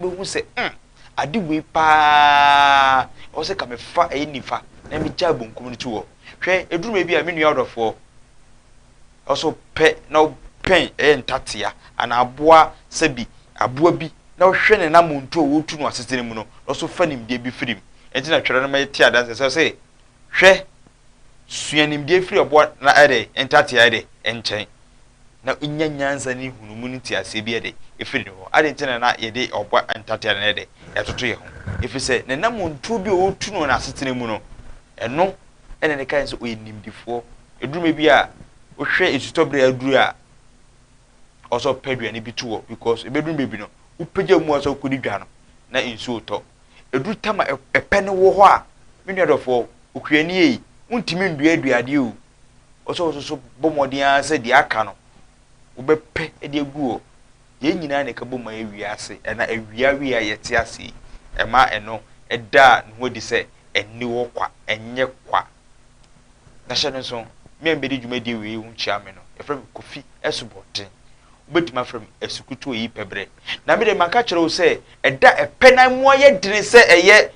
Wobɛhu sɛ, hmm, ade wei paa, ɛwɔ sɛ ka mefa ɛyɛ nifa na megyae bonkum no to hɔ. Hwɛ, ɛduru baabi a me nua ɔdɔfoɔ, ɛwɔ sɛ wopɛ na wopɛn ɛyɛ ntatea anaa aboa sɛbi aboa bi na wohwɛ ne namontu a wɔtu no asetena mu no, na ɔso fa nimdeɛ bi firi mu. Ɛnti na twerɛ no ma yɛte adanseɛ sɛ ɔse, hwɛ, sua nimdeɛ firi ɔboa na ɛdɛ ntatea ɛdɛ nkyɛn. na nya nyansa ne nhunumu ne nteaseɛ bi de firi ne hɔ. Adɛn nti na na yɛde ɔbɔ ntatea no de ɛtoto yɛn ho? Ɛfiri sɛ ne nammɔntuo bi a ɔretu no wɔ n'asetena mu no, ɛno na ne kae sɛ ɔyɛ nimdefoɔ. Ɛduru mmerɛ bi a, wohwɛ nsutɔberɛ a aduru a, ɔsɛ ɔpɛ aduane bi to hɔ because ɛbɛduru baabi no, wopagya mu a sɛ wokɔdi dwa no, na nsuo retɔ. Ɛduru tam a ɛpɛ no wɔ hɔ a, me nua dɔfoɔ, okuani ei, wontumi nnua aduadeɛ o. Ɔsɛ wo nso so bɔ mmɔden ara sɛ deɛ aka no wobɛpɛ de agu hɔ. Yɛn nyinaa na ɛka bom ma yɛ wiase, ɛna awia wei a yɛte ase yi, ɛma ɛno ɛda ne ho adi sɛ ɛnni hɔ kwa, ɛnyɛ kwa. Na hyɛ no nso, me a mebɛdi dwumadie wei ho kyia me no, yɛfrɛ me Kofi Asubɔnten. Wobɛtumi afrɛ me Asukutu Oyi Pɛbrɛ. Na me deɛ maka kyerɛ wo sɛ ɛda ɛpɛ na mu ayɛ dene sɛ ɛyɛ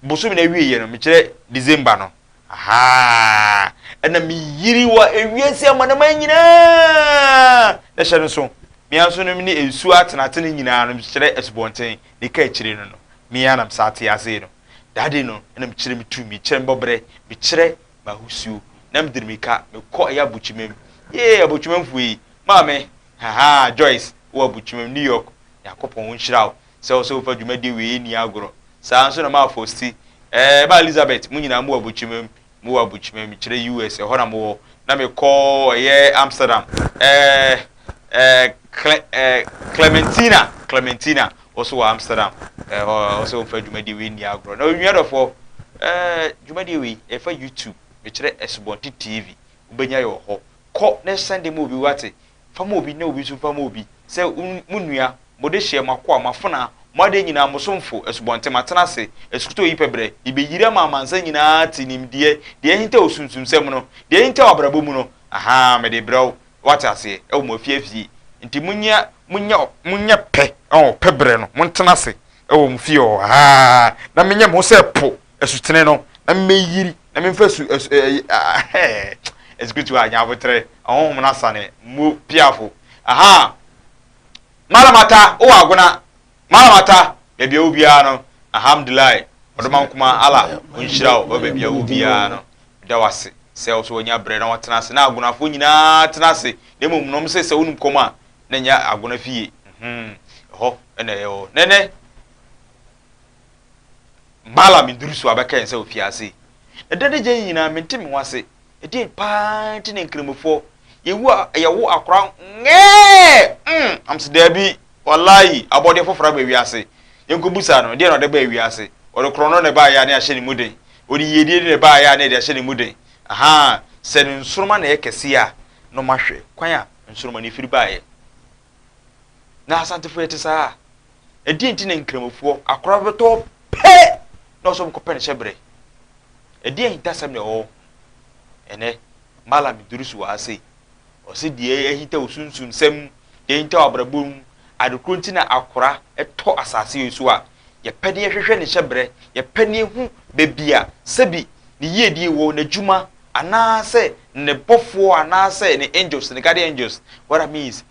bosome no awieɛ no, mekyerɛ December no, Ahaa, ɛna meyiri wɔ ewiase amanaman nyinaa. Na hyɛ no so, me ara nso no ne nsuo atenatene nyinaa no kyerɛ asubɔnten ne ka akyire no no, me ara na mesan te ase no. That day no, ɛna mekyerɛ me tumi, mekyerɛ me bɔberɛ, mekyerɛ m'ahosuo, na mede mirika mekɔ ɛyɛ Abokyimam. Yee, Abokyimamfoɔ yi, maame, hahaa, Joyce, wɔ Abokyimam, New York, Nyankopɔn nhyira wo sɛ wo sɛ wofa dwumadie wei nni agorɔ. Saa ara nso na maa Fosti, ɛɛ, maa Elizabeth, mo nyinaa mowɔ Abukyima mu, mowɔ Abukyima mu, mekyerɛ US, ɛhɔ na mowɔ. Na mekɔ ɛyɛ Amsterdam, ɛɛ, ɛɛ, Cle, ɛɛ, Clementina, Clementina, wo nso wɔ Amsterdam, ɛhɔ, wo sɛ womfa dwumadie wei nni agorɔ. Na onua dɔfoɔ, ɛɛ, dwumadie wei, ɛfa YouTube, mekyerɛ Asubɔnten TV, wobɛnya yɛ wɔ hɔ. Kɔ na sɛnde ma obi, wate, Fa ma obi na obi nso mfa ma obi, sɛ mo nua, mo dehyeɛ, mo akoa, mo afenaa, mo adeɛ nyinaa, mo somfo, asubɔnten, matena ase, asukutɔ yi pɛ berɛ, mebɛyiri ama amansan nyinaa ate nimdeɛ, deɛ ahinta wɔ sunsumsɛm no, deɛ ahinta wɔ abrabɔ mu no, ahaa, mede rebrɛ wo, woate aseɛ, ɛwɔ mo afie afie, nti monyɛ, monyɛ, monyɛ pɛ, ɛwɔ pɛ berɛ no, montena ase ɛwɔ mo fie hɔ, ahaa, na menyɛ mo ho sɛ po, asutene no, na mɛyiri, na memfa su, asu, ɛɛ, ɛɛ, asikutu a, nyabotrɛ, ahonhom no asane, mo piafo. Aha! Malam Atta, wowɔ agona. Malam Atta, baabi a wɔ biara no, alhamdulillah, ɔdoma nkoma, Allah, ɔnhyira wo, wɔ baabi a wɔ biara no, meda wo ase sɛ wo so wanya berɛ na watena ase, na agonafoɔ nyinaa tena ase, na mmom nom sɛ sɛ wonim kɔm a, na nyɛ agona fie, mhm, ɛhɔ na ɛyɛ hɔ. Nɛnɛ, Malam Idrisu abɛka yɛn sɛ ofi ase. Na da ne gya yi nyinaa mente me ho ase. Ɛdeɛn paa nti na Nkramofoɔ yɛwu a yɛwo akora ngɛɛ mm am se daabi wallahi abɔdeɛ foforɔ aba wiase. Yɛnkɔbusa no ɛdeɛn na ɔde baa wiase. Ɔde korɔno na ɛbaeɛ a na yɛahyɛ ne mu den. Ɔde yiedie na ɛbaeɛ a na yɛde ahyɛ ne mu den. Ahaa sɛ ne nsoroma na ɛyɛ kɛseɛ a na ɔmahwɛ kwan a nsoroma no firi baeɛ. Na Asantefoɔ yɛte saa. Ɛdeɛn nti na Nkramofoɔ akora bɛtɔ pɛ na ɔsɛ ɔmkɔpɛ ne hyɛberɛ? Ɛdeɛn ahintasɛm na ɛwɔ hɔ? Ɛnɛ, Mallam Iddrisu wɔ ha sei. Ɔse deɛ ahinta wɔ sunsumsɛm, deɛ ahinta wɔ abrabɔ mu, adekorɔ nti na akora tɔ asase yi so a, yɛpɛ ne yɛhwehwɛ ne hyɛberɛ, yɛpɛ ne yɛhu baabi a sɛbi ne yiedie wɔ, n'adwuma, anaasɛ ne bɔfoɔ anaasɛ ne angels, ne guardian angels, what that means,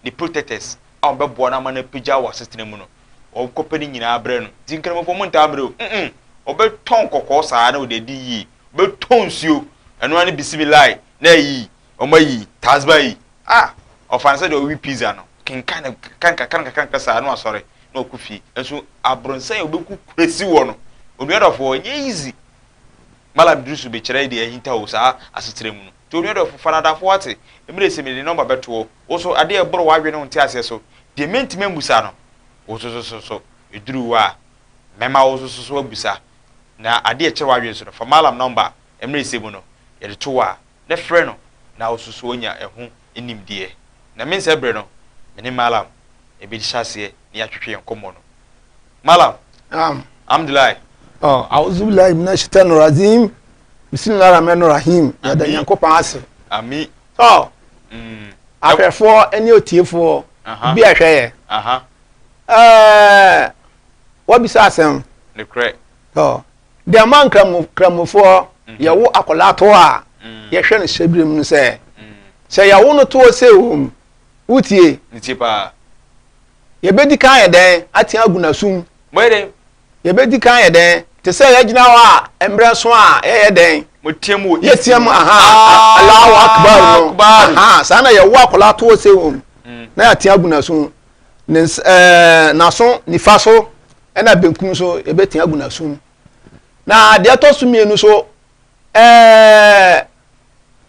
ne protectors a wɔbɛboa no ama no apagya wɔ asetena mu no, wɔkɔpɛ ne nyinaa brɛ no. Nti Nkramofoɔ mo ntaa mmerɛ o, mm wɔbɛtɔn kɔkɔɔ saa na wɔde adi yie, wɔbɛtɔn nsuo, ɛno ara ne bisimilae na ayi, wɔn ayi, tasba yi, ah, ɔfa no sɛ deɛ ɔwe pizza no, kenkan no kakra nkakra nkakra saa na wasɔre na ɔkɔ fie. Nso abrɔnsan a wɔbɛku kurasi wɔ no, onua dɔfoɔ, ɛnyɛ easy. Malam Idrisu bekyerɛ deɛ ahinta wɔ saa asetra mu no. Nti onua dɔfo, fa no adamfo wate, mmerɛ sɛ mede nɔmba bɛto hɔ, wo so adeɛ a ɛboro w'adwene ne wo nteaseɛ so, deɛ mentumi ammusa no, wo nso so so so, ɛduru hɔ a, mɛma wo nso so so abusa. Na adeɛ a ɛkyerɛ w'adwene so no, fa Malam nɔmba, mmerɛ sɛ mu no, yɛde to hɔ a, na frɛ no, na wo nso so woanya ɛho nimdeɛ. Na mensɛe berɛ no, me ne Malam bɛhyɛ aseɛ na yɛatwetwe yɛn nkɔmmɔ no. Malam. Naam. Alhamdulillah. Oh, a'udhu billahi minash shaitani rajim. Bismillahir rahmanir rahim. Yɛda Nyankopɔn ase. Ami. So, ahwɛfoɔ ne otiefoɔ, obi a ɛhwɛ yɛ. Aha. Ɛɛ, wabisa asɛm. Nokorɛ. Tɔ, deɛ ma nkramofoɔ mhm. yɛwo akwadaa to a mm. yɛhwɛ no hyɛberɛ mu no sɛ mm. sɛ yɛwo no toɔ sɛ wom wotie. Ntie paa. Yɛbɛdi kan yɛ dɛn atea agu n'asom. Moyɛ dɛn? Yɛbɛdi kan yɛ dɛn te sɛ yɛgyina hɔ a mmerɛ so a yɛyɛ dɛn? Moteam wɔ Yɛteam aha ah, Allahu Akbar no. Aha, saa na yɛwo akwadaa toɔ sɛ wom mm. na yɛatea agu n'asom. Ne nsa ɛɛ n'aso nifa so ɛna benkum so yɛbɛtea agu n'asom. Na deɛ ɛtɔ so mmienu so ɛɛ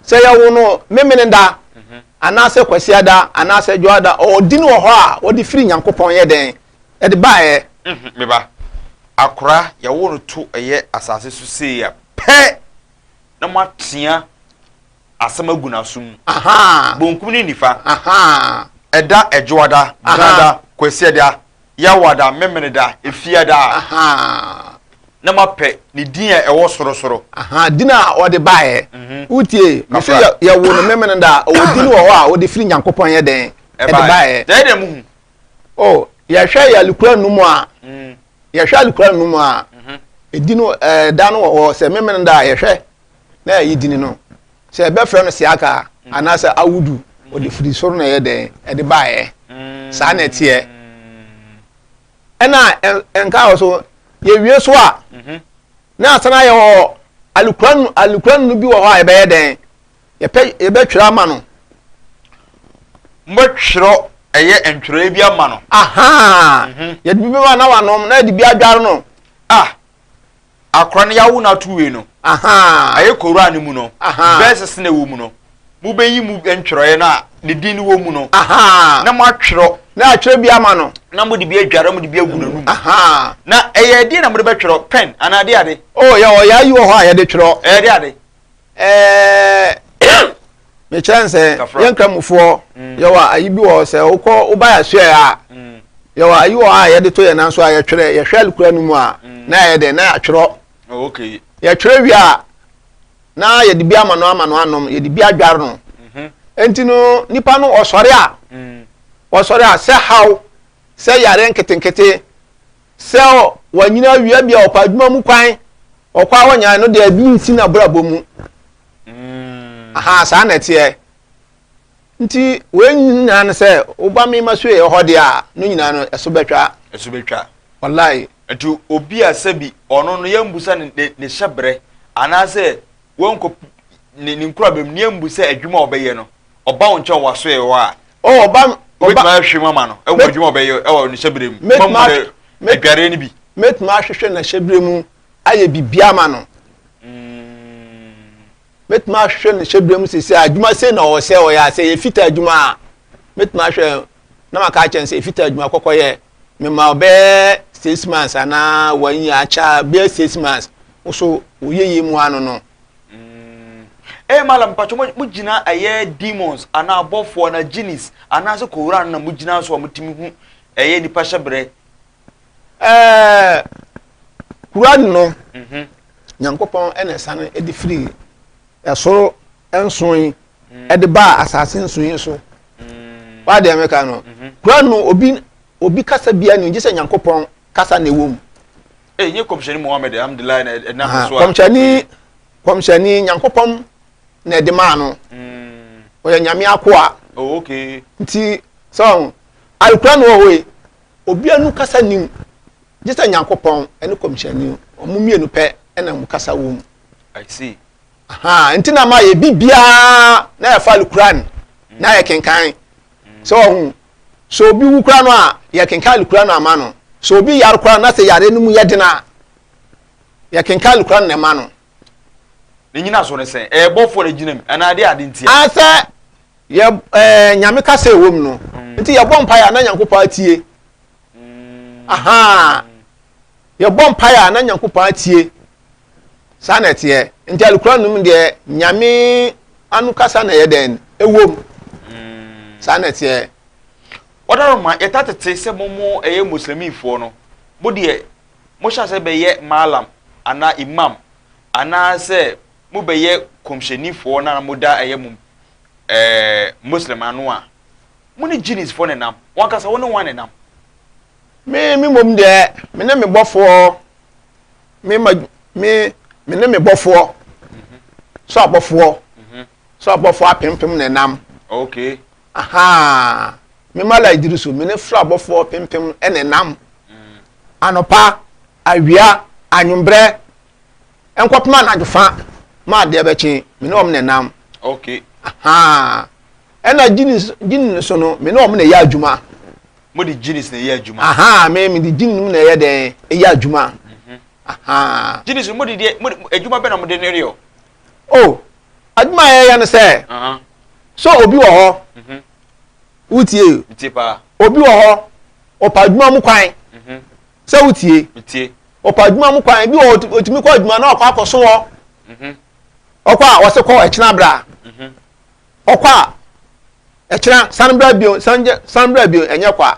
sɛ yɛwo no Memeneda mhm. anaasɛ Kwasiada anaasɛ Dwoada, ɔwɔ din wɔ hɔ a wɔde firi Nyankopɔn yɛ dɛn ɛde baeɛ. Mhm, me ba, akora yɛwo no to ɛyɛ asase so sei a pɛ na moatea asɛm agu n'aso mu. Bonkum ne nifa. Ɛda Ɛdwoada, Benada, Kwasiada, Yawada, Memeneda, Efiada a, na mapɛ ne din a ɛwɔ sorosoro. Din a ɔde baeɛ. Mhm. Wotie, mese yɛwo no Memeneda a, ɔwɔ din wɔ hɔ a wɔde firi Nyankopɔn yɛ dɛn? Ɛde baeɛ. Ɛyɛ dɛn muhu? Oh, yɛhwɛ yɛ alikura no mu a, mm. yɛhwɛ alikura no mu a, mhm. ɛdi no ɛda no wɔ hɔ sɛ Memeneda a yɛhwɛ na yɛyi dini no. Sɛ yɛbɛfrɛ no Siaka mm. anaasɛ Awudu, ɔde firi soro na ɛyɛ dɛn ɛde baeɛ. Mm. Saa na ɛteɛ. Ɛna nka wɔ so yɛwie so a mhm. na asan ayɛ wɔ alukura alukura no bi wɔ hɔ a yɛbɛyɛ dɛn yɛpɛ yɛbɛtwerɛ ama no. Mobɛtwerɛ ɛyɛ ntwerɛ bi ama no. Ahaa mhm. yɛde bi bɛma na wanom na yɛde bi adware no. Ah Akora no yɛawo no ato wei no, ɛyɛ Koran no mu no, verses na ɛwɔ mu no, mobɛyi mu ntwerɛeɛ no a ne din no wɔ mu no, na moatwerɛ. Na atwerɛ bi ama no. Na mode bi adware, mode bi agu n'anum. Na ɛyɛ ɛdeɛ na mode bɛtwerɛ, pɛn anaa adeɛ ade? Oh, yɛwɔ yɛ ayi wɔ hɔ a yɛde twerɛ. Ɛyɛ adeɛ ade? Ɛɛ mekyerɛ n sɛ yɛn nkramofoɔ mm. yɛwɔ ayi bi wɔ sɛ wokɔ woba yɛ asoɛ a mm. yɛwɔ ayi wɔ a yɛde to yɛn nan so a yɛtwerɛ yɛhwɛ alukura no mu a mm. na yɛyɛ dɛ na yɛatwerɛ oh, yɛtwerɛ wie a na yɛde bi ama no ama no anom yɛde bi adware no mhm. nti no nipa no ɔsɔre a ɔsɔre a sɛ haw sɛ yare nketenkete Sɛ wanyini awie a, ebia ɔkɔ adwuma mu kwan, ɔkɔ a ɔnya no deɛ ebi nsi n'abrabɔ mu. Mm. Aha, saa na ɛteɛ. Nti wei nyinaa no sɛ woba me ma so yɛ hɔ deɛ a, no nyinaa no ɛso bɛtwa. Ɛso bɛtwa. Wallahi. Nti obi a sɛbi ɔno no yɛmbusa ne ne hyɛbrɛ anaasɛ wɔnkɔ ne ne nkurabɛm ne yɛmbusa adwuma a ɔbɛyɛ no Ɔba wo nkyɛn wɔ w'asoɛeɛ hɔ a, Oh, ɔba, ɔba. wobɛtumi ahwehwɛ mu ama no wɔ adwuma a ɔbɛyɛ wɔ ne hyɛberɛ mu. Mɛtumi Moamu ahwɛ, no adwareɛ no bi. Mɛtumi ahwehwɛ n'ahyɛberɛ mu ayɛ biribiara ama no. Mɛtumi ahwehwɛ ne hyɛberɛ mu sisi a adwuma sei na ɔwɔ sɛ ɔyɛ a sɛ yɛ fita adwuma a mɛtumi ahwɛ na maka akyerɛ no sɛ fita adwuma kɔkɔyɛ mema ɔbɛyɛ 6 months anaa one year akyɛ a bɛyɛ 6 months wo so woyɛ yie mu ano no. Ee malam mpatsɔ mo mo gyina ɛyɛ demons anaa abɔfoɔ anaa genies anaasɛ koran na mo gyina so a mo tumi hu ɛyɛ nipa hyɛbrɛ. Ɛɛ Kuran no mhm. Nyankopɔn ɛna ɛsane ɛde firi ɛsoro nson yi mm. ɛde baa asase nson yi so. Mm. Waa deɛ meka no mhm. Kuran no obi obi kasa bia ni gye sɛ Nyankopɔn kasa na ɛwɔ mu. Ee nye kɔmhyɛni Muhammad alhamdulilayi na ɛnam so a. Kɔmhyɛni kɔmhyɛni Nyankopɔn na ɛde maa no. Mm. Ɔyɛ Nyame akoa. Oh, okay. Nti sɛ ɔho alukura no wɔ hɔ yi obi anu kasa nim gye sɛ Nyankopɔn ɛne kɔmhyɛni ɔmo mmienu pɛ ɛna ɔmo kasa wɔ mu. I see. Aha nti na ma yɛ bibiara na yɛfa alukuran na yɛ kenkan sɛ ɔho sɛ obi wu koraa no a yɛkenkan alukuran no ama no sɛ obi yare koraa na sɛ yare no mu yɛ den a yɛkenkan alukuran na ɛma no. Ne nyina so ne sɛn? Ɛyɛ bɔfoɔ na gyina mu anaa adeɛ ade ntia? Sɛ yɛ ɛɛ Nyame kasa ɛwɔ mu no mm. nti yɛbɔ mpaeɛ a na Nyankopɔn atie. Mm. Aha yɛbɔ mpaeɛ a na Nyankopɔn atie. Saa na ɛteɛ. Nti Alukura no mu deɛ Nyame ano kasa na ɛyɛ dɛn? Ɛwom. Mm. Saa na ɛteɛ. Ɔdaroma, yɛta tete sɛ mo mo ɛyɛ Muslimifoɔ no, mo deɛ mo hyɛ asɛ bɛyɛ Malam anaa Imam anaa sɛ mo bɛyɛ kɔmhyɛnifoɔ na mo da ɛyɛ mo ɛɛ Muslim ano a, mo ne Jinnisfoɔ na ɛnam. Wɔn ankasa wo ne wɔn na ɛnam. Me me mmom deɛ me ne me bɔfoɔ me ma me me ne me bɔfoɔ so abɔfoɔ so abɔfoɔ apempem na ɛnam. Okay. Ahaa me ma la idirisu me ne soro abɔfoɔ pempem na ɛnam. Anɔpa awia anwumbrɛ nkɔpem anadwo fa ma adeɛ bɛkye me ne wɔn na ɛnam. Okay. Ahaa ɛna gyini gyini no so no me ne wɔn na ɛyɛ adwuma. Mo de genies na ɛyɛ adwuma. Ahaa me me de genie no mu na ɛyɛ dɛn ɛyɛ adwuma. Mhm. Ahaa. Genies no mo de deɛ mo de adwuma bɛ na mo de ne yɔ. Oh adwuma a yɛyɛ no sɛ. So obi wɔ hɔ. Mhm. Wotie. Metie paa. Obi wɔ hɔ ɔpɛ adwuma mu kwan. Mhm. Sɛ wotie. Metie. Ɔpɛ adwuma mu kwan bi wɔ otumi kɔ adwuma na ɔkɔ akɔso hɔ. Mhm. Ɔkɔ a wɔse kɔ ɛkyena bra. Ɔkɔ a, ɛkyena, san bra bio, san gye, san bra bio, ɛnyɛ kwa.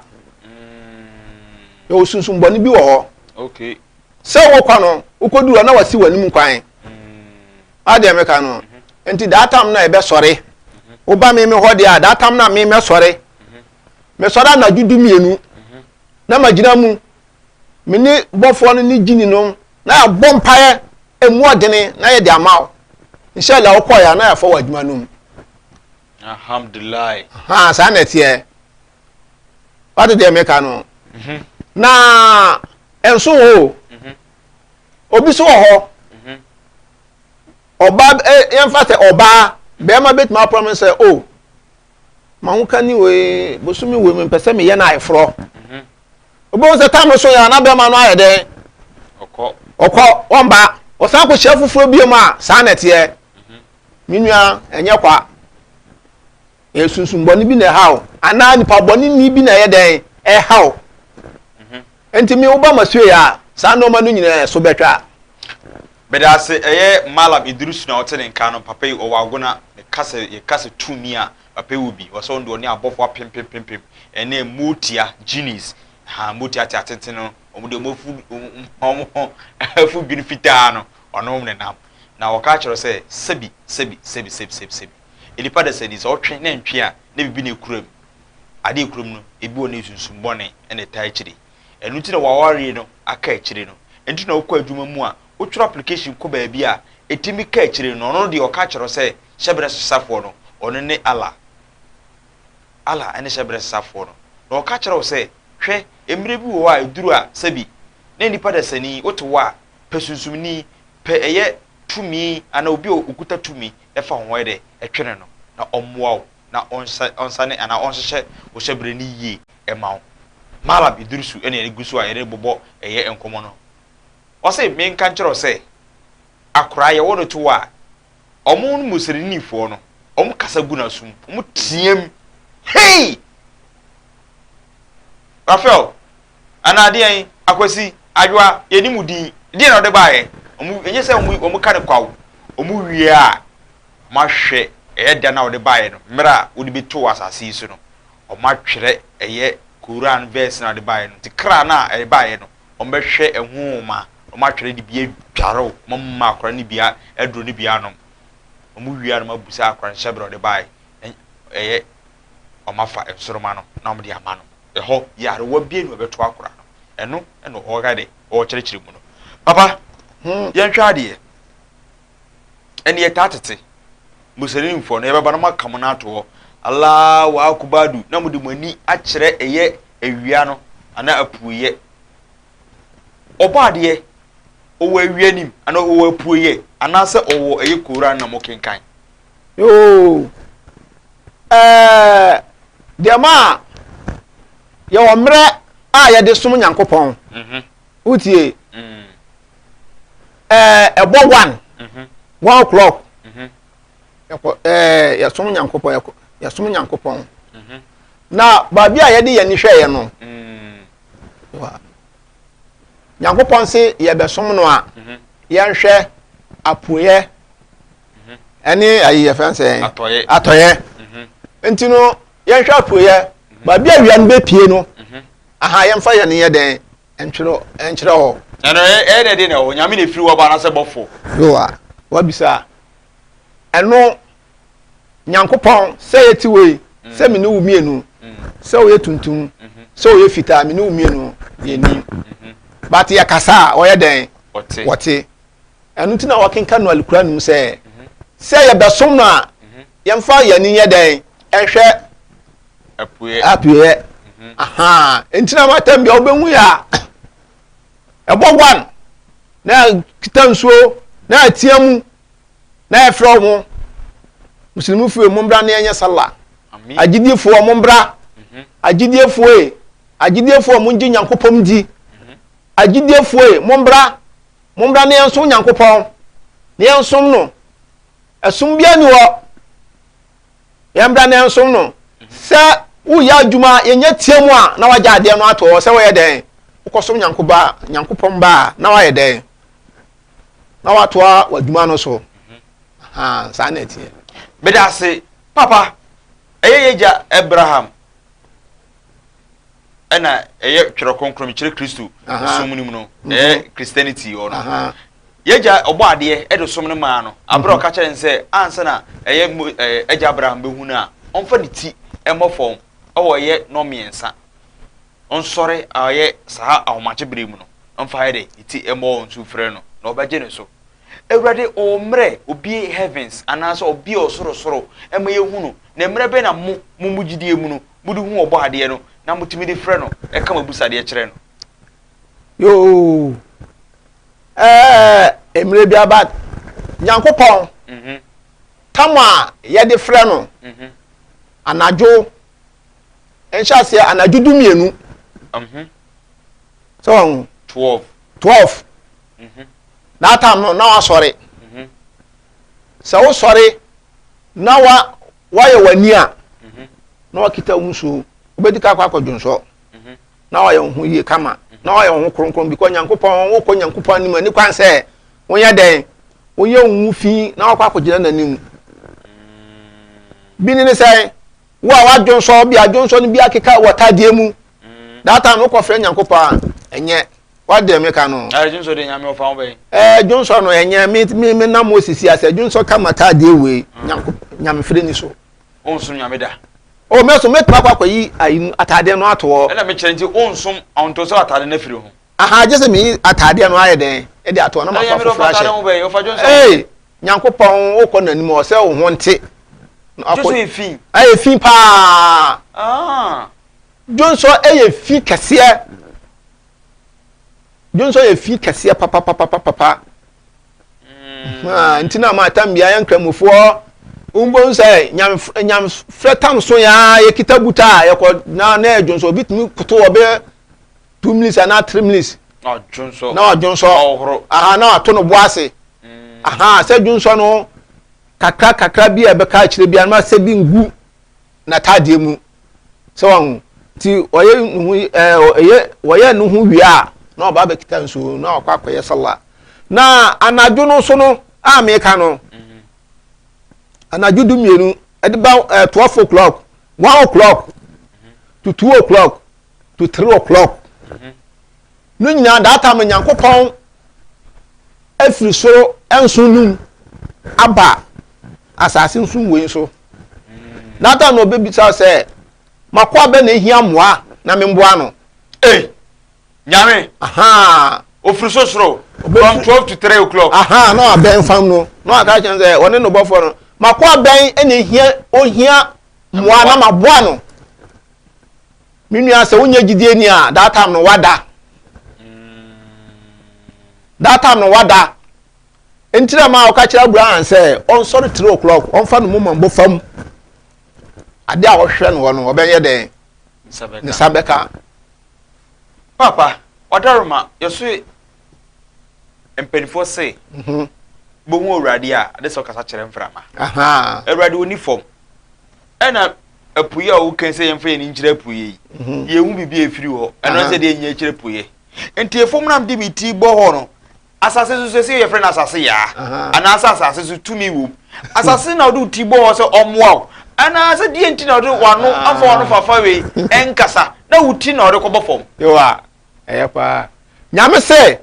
Yɛwɔ sunsum bɔne bi wɔ hɔ. Okay. Sɛ wokɔ no, wokɔduru hɔ na wasi w'anim kwan. Adeɛ meka no. Nti that time na ɛbɛsɔre. Woba me me hɔ deɛ a, that time na me mɛsɔre. Mesɔre anadwo du mmienu. Na magyina mu. Me ne bɔfoɔ no ne gyini no na yɛabɔ mpaeɛ ɛmu ɔdene na yɛde ama wo. Inshallah wokɔeɛ a na yɛafa wɔ adwuma no mu. Alhamdulillah. Ha saa na ɛteɛ. Wate deɛ meka no. Mhm. Na ɛnso wɔ o. Mhm. Obi so wɔ hɔ. Mhm. Ɔbaa yɛmfa sɛ ɔbaa bɛrima bɛtumi aprɔme sɛ o oh, ma ho ka ni wei bosome wei mepɛ sɛ meyɛ no ayeforɔ. Wobɛhu sɛ tam no so yɛ a na bɛrima no ayɛ dɛn? Ɔkɔ. Ɔkɔ, ɔmba. Ɔsan kɔhyia foforɔ bio a, saa na ɛteɛ. Me nua, ɛnyɛ kwa. Ɛyɛ sunsum bɔne bi na ɛha wo, anaa nipa bɔne ni bi na ɛyɛ dɛn? Ɛha wo. Nti me woba masue a, saa nneɛma no nyinaa ɛso bɛtwa. Meda ase, ɛyɛ Mallam Iddrisu na ɔte ne nka no, papa yi ɔwɔ agona, ne kasa, yɛ kasa tumi a, papa yi wɔ bi, ɔsɛ ɔno deɛ ɔne abɔfoɔ apempempempem, ɛne motia, genies, ha, motia te atenten no, wɔn deɛ wɔn afu, wɔn afu dwene fitaa no, ɔne wɔn nenam. Na ɔka kyerɛ sɛ, sɛbi, sɛbi, sɛbi, sɛbi, sɛbi, sɛbi, nnipa dasani, sɛ ɔtwe na ntwe a, na biribi na ekura mu. Adeɛ ekura mu no, ebi wɔ ne sunsum bɔne na ɛtaa akyire. Ɛno nti na w'awareɛ no aka akyire no. Ɛnti na wokɔ adwuma mu a, wotwerɛ application kɔ baabi a, ɛtumi ka akyire no. Ɔno deɛ ɔka kyerɛ wo sɛ hyɛberɛ sesafoɔ no, ɔno ne Allah. Allah ne hyɛberɛ sesafoɔ no. Na ɔka kyerɛ wo sɛ, hwɛ, mmerɛ bi wɔ hɔ a ɛduru a, sɛbi, na nnipa dasani, wote hɔ a, pɛ sunsumni, pɛ ɛyɛ tumi anaa obi a ɔkuta tumi na fa wo ho yɛ dɛ, twene no na ɔmmoa wo na ɔnsane anaa ɔnhyehyɛ wo hyɛberɛ no yie ma wo. Mallam Iddrisu na yɛde gu so a yɛde rebobɔ ɛyɛ nkɔmmɔ no. Ɔse menka nkyerɛ wo sɛ, akoraa yɛwɔ no to hɔ a, wɔn Muslimnifoɔ no, wɔn kasa gu n'asom, wɔn team, Hey! Raphael, anaa deɛn, Akwasi, Adwoa, yɛnim wo din, deɛn na wode baeɛ? Wɔn, ɛnyɛ sɛ wɔn, wɔn ka no kwa o, wɔn wie a, wɔahwɛ ɛyɛ da no a wode baeɛ no, mmerɛ a wode bɛtoo asase yi so no, wɔatwerɛ ɛyɛ Koran verse no a wode baeɛ no, nti kra no a ɛbaeɛ no, wɔbɛhwɛ ɛho nwoma, wɔatwerɛ de bi adware wo, wɔama akwadaa no bi aduro no bi anom, wɔwie a na wɔabusa akwadaa no hyɛberɛ a ɔde baeɛ, ɛyɛ wɔafa nsoroma no na wɔde ama no. Ɛhɔ yarewa bie na ɔbɛto akwadaa no, ɛno na ɔreka de ɔrekyerɛkyerɛ mu no. Papa, yɛnhwɛ adeɛ. Ɛnne yɛtaa tete Muslimfoɔ no, yɛbɛba na moaka mo nan ato hɔ, Allahu Akubadu, na mode mo ani akyerɛ ɛyɛ awia no anaa apueɛ. Ɔbɔ adeɛ, ɔwɔ awia nim anaa ɔwɔ apueɛ anaasɛ ɔwɔ ɛyɛ Koran na mokenkan. Yoo, ɛɛ deɛ ma yɛwɔ mmerɛ a yɛde som Nyankopɔn. Mhm. Wotie? Mm. ɛɛ ɛbɔ one mhm. 1 o'clock mhm. yɛkɔ ɛɛ yɛsom nyankopɔn yɛkɔ yɛsom nyankopɔn mhm. na baabi a yɛde yɛn ani hwɛ yɛ no mm. wa nyankopɔn se yɛbɛsom no a yɛnhwɛ apueɛ ɛne ayi yɛfɛn sɛ atɔyɛ nti no yɛnhwɛ apueɛ baabi a wia no bɛpie no aha yɛmfa yɛn yɛ dɛn Ntwerɛ nkyerɛ hɔ. Ɛno ɛyɛ dɛ de na ɛwɔ Nyame na efiri hɔ ba anaasɛ bɔfo? Yo a wabisa ɛno Nyankopɔn sɛ yɛte wei sɛ me ne wo mmienu sɛ woyɛ tuntum sɛ woyɛ fitaa me ne wo mmienu. Yɛnnim. But yɛkasa a, ɔyɛ dɛn? Wɔte. Ɛno nti na wɔkenka no Alukura no mu sɛ, sɛ yɛbɛsom no a, yɛmfa yɛn ani nyɛ dɛn? Ɛnhwɛ apueɛ. Aha. Nti na matam bia wobɛhu yɛ a, ɛbɔ one na kita nsuo na atia mu na yɛfrɛ wɔn muslimifoɔ mommra na yɛnyɛ sala. Agyidiefoɔ mommra. Agyidiefoɔ e, agyidiefoɔ mongye Nyankopɔn di. Agyidiefoɔ e, mommra. Mommra na yɛnsom Nyankopɔn, na yɛnsom no. Ɛsom biara ni hɔ. Yɛmmra na yɛnsom no. Sɛ woyɛ adwuma, yɛnyɛ tia mu a, na wagya adeɛ no ato hɔ sɛ wɔyɛ dɛn? Wokɔsom Nyankopɔn ba a, na wayɛ dɛn? Na watoa w'adwuma no so. Saa na ɛteɛ. Meda ase, Papa. Ɛyɛ yɛgya Abraham ɛna ɛyɛ twerɛ kronkron mekyerɛ Kristo som no mu no mhm. ɛyɛ Christianity hɔ no yɛgya ɔbɔ adeɛ ɛde som no maa no aberɛ mhm. ɔka kyerɛ no sɛ ansa na ɛyɛ ɛgya Abraham bɛhu no a ɔmfa ne ti ɛmmɔ fam ɛwɔ ɛyɛ nɔ mmiɛnsa ɔnsɔre a ɔyɛ saa ahomakye bere mu no ɔmfa yɛ dɛ ne ti ɛmmɔ nsu frɛ no na ɔbɛgye ne so. Awurade, ɔwɔ mmerɛ obie heavens anaasɛ ɔbie ɔsorosoro ma yɛhu no, na mmerɛ bɛn na mo, mo mo gyidie mu no, mode hu Ɔbɔadeɛ no, na motumi de frɛ no, ka mo abusadeɛ kyerɛ no? Yoo, ɛɛ, mmerɛ bi aba, Nyankopɔn, mm-hmm. tam a yɛde frɛ no, mm-hmm. anadwo, nhyɛ aseɛ anadwo 12. Mm-hmm. Sɛ wɔn. 12. 12. That time no na wasɔre. Sɛ wosɔre na wa wayɛ w'ani a na wakita wo nsuo wobɛdi ka akɔ akɔdwonsɔ na wayɛ wo ho yie kama na wayɛ wo ho kronkron because Nyankopɔn wokɔ Nyankopɔn anim ani kwan sɛ wonyɛ dɛn woyɛ wo ho fi na wakɔ akɔgyina n'anim. Bi ne ne sɛ wo a wadwonsɔ bi adwonsɔ no bi akeka wɔ tadeɛ mu. That time wokɔfrɛ Nyankopɔn a ɛnyɛ What deɛ meka no. Ɛɛ dwonsɔ de nyame ɔfa ho bɛn. Ɛɛ dwonsɔ no ɛnyɛ me me me nam osisi ase dwonsɔ ka ma taadeɛ wei nyanko nyamefrɛ ni so. Onsom nyame da. O mɛ so mɛtumi akɔ akɔyi ayi ataadeɛ no ato hɔ. Ɛna mekyerɛ nti onsom ɔnto sɛ ataadeɛ no afiri ho. Aha gye sɛ meyi ataadeɛ no ayɛ dɛn ɛde ato hɔ na mafa foforɔ ahyɛ. Ee Nyankopɔn wokɔ n'anim ɔsɛ wo ho nte. Dwonsɔ yɛ fi. Ɛyɛ fi paa. Ah. Dwonsɔ ɛyɛ fi kɛseɛ. Dwonsɔ yɛ fi kɛseɛ papapapapa. Mm. Nti na ma tam bia yɛn nkramofoɔ mbom sɛ nyamfrɛ tam so ya yɛkita buta a yɛkɔ na na yɛ dwonsɔ obi tumi koto wɔ bɛ 2 minutes anaa 3 minutes na wadwonsɔ aha na wato no bo ase mm. aha sɛ dwonsɔ no kakra kakra bi a ɛbɛka akyerɛ bi anaa sɛ bi ngu n'ataadeɛ mu sɛ wɔn nti ɔyɛ ne ho ɛɛ ɔyɛ wɔyɛ ne ho wie a na ɔba abɛkita nsuo na ɔkɔ akɔyɛ sala na anadwo no nso no a meka no anadwo 12 ɛde ba ɛɛ 12 o'clock, 1 o'clock to 2 o'clock to 3 o'clock no nyinaa, that time Nyankopɔn afiri soro nson num aba asase nso wei nso. That time na ɔbɛbisa sɛ makoa bɛ na ehia mmoa na memboa no. Hey, Nyame. Aha. Ofiri so soro from 12 to 3 o'clock. Aha, na wabɛn fam no na waka kyerɛ sɛ ɔne no bɔfoɔ no makoa bɛn na ehia ohia mmoa na maboa no. Me nua, sɛ wonyɛ gyidie ni a, that time no wada. That time no wada. Nti na maa ɔka kyerɛ Abraham sɛ ɔnsɔre 3 o'clock ɔmfa no moma mbɔ fam ade a ɔhwɛ no hɔ no ɔbɛyɛ dɛn ne nsa bɛka. Papa, wadaroma yɛso mpanimfoɔ se bohu Awurade a ade sɛ ɔkasa kyerɛ mframa. Awurade ɔni fam ɛna apueɛ a wokan sɛ yɛmfa yɛn nkyerɛ apueɛ yi, yɛhu biribi a ɛfiri hɔ ɛno sɛ deɛ nyɛ kyerɛ apueɛ nti efam nam de me ti bɔ hɔ no asase so sɛ sɛ yɛfrɛ no asase yaa anaasɛ asase so tumi wom asase na wode wo ti bɔ hɔ sɛ ɔmmoa wo anaasɛ deɛ nti na wode wano amfa wano fafa wei ɛnkasa na wo ti na wɔde kɔbɔ fam. Yowa ɛyɛ paa Nyame sɛ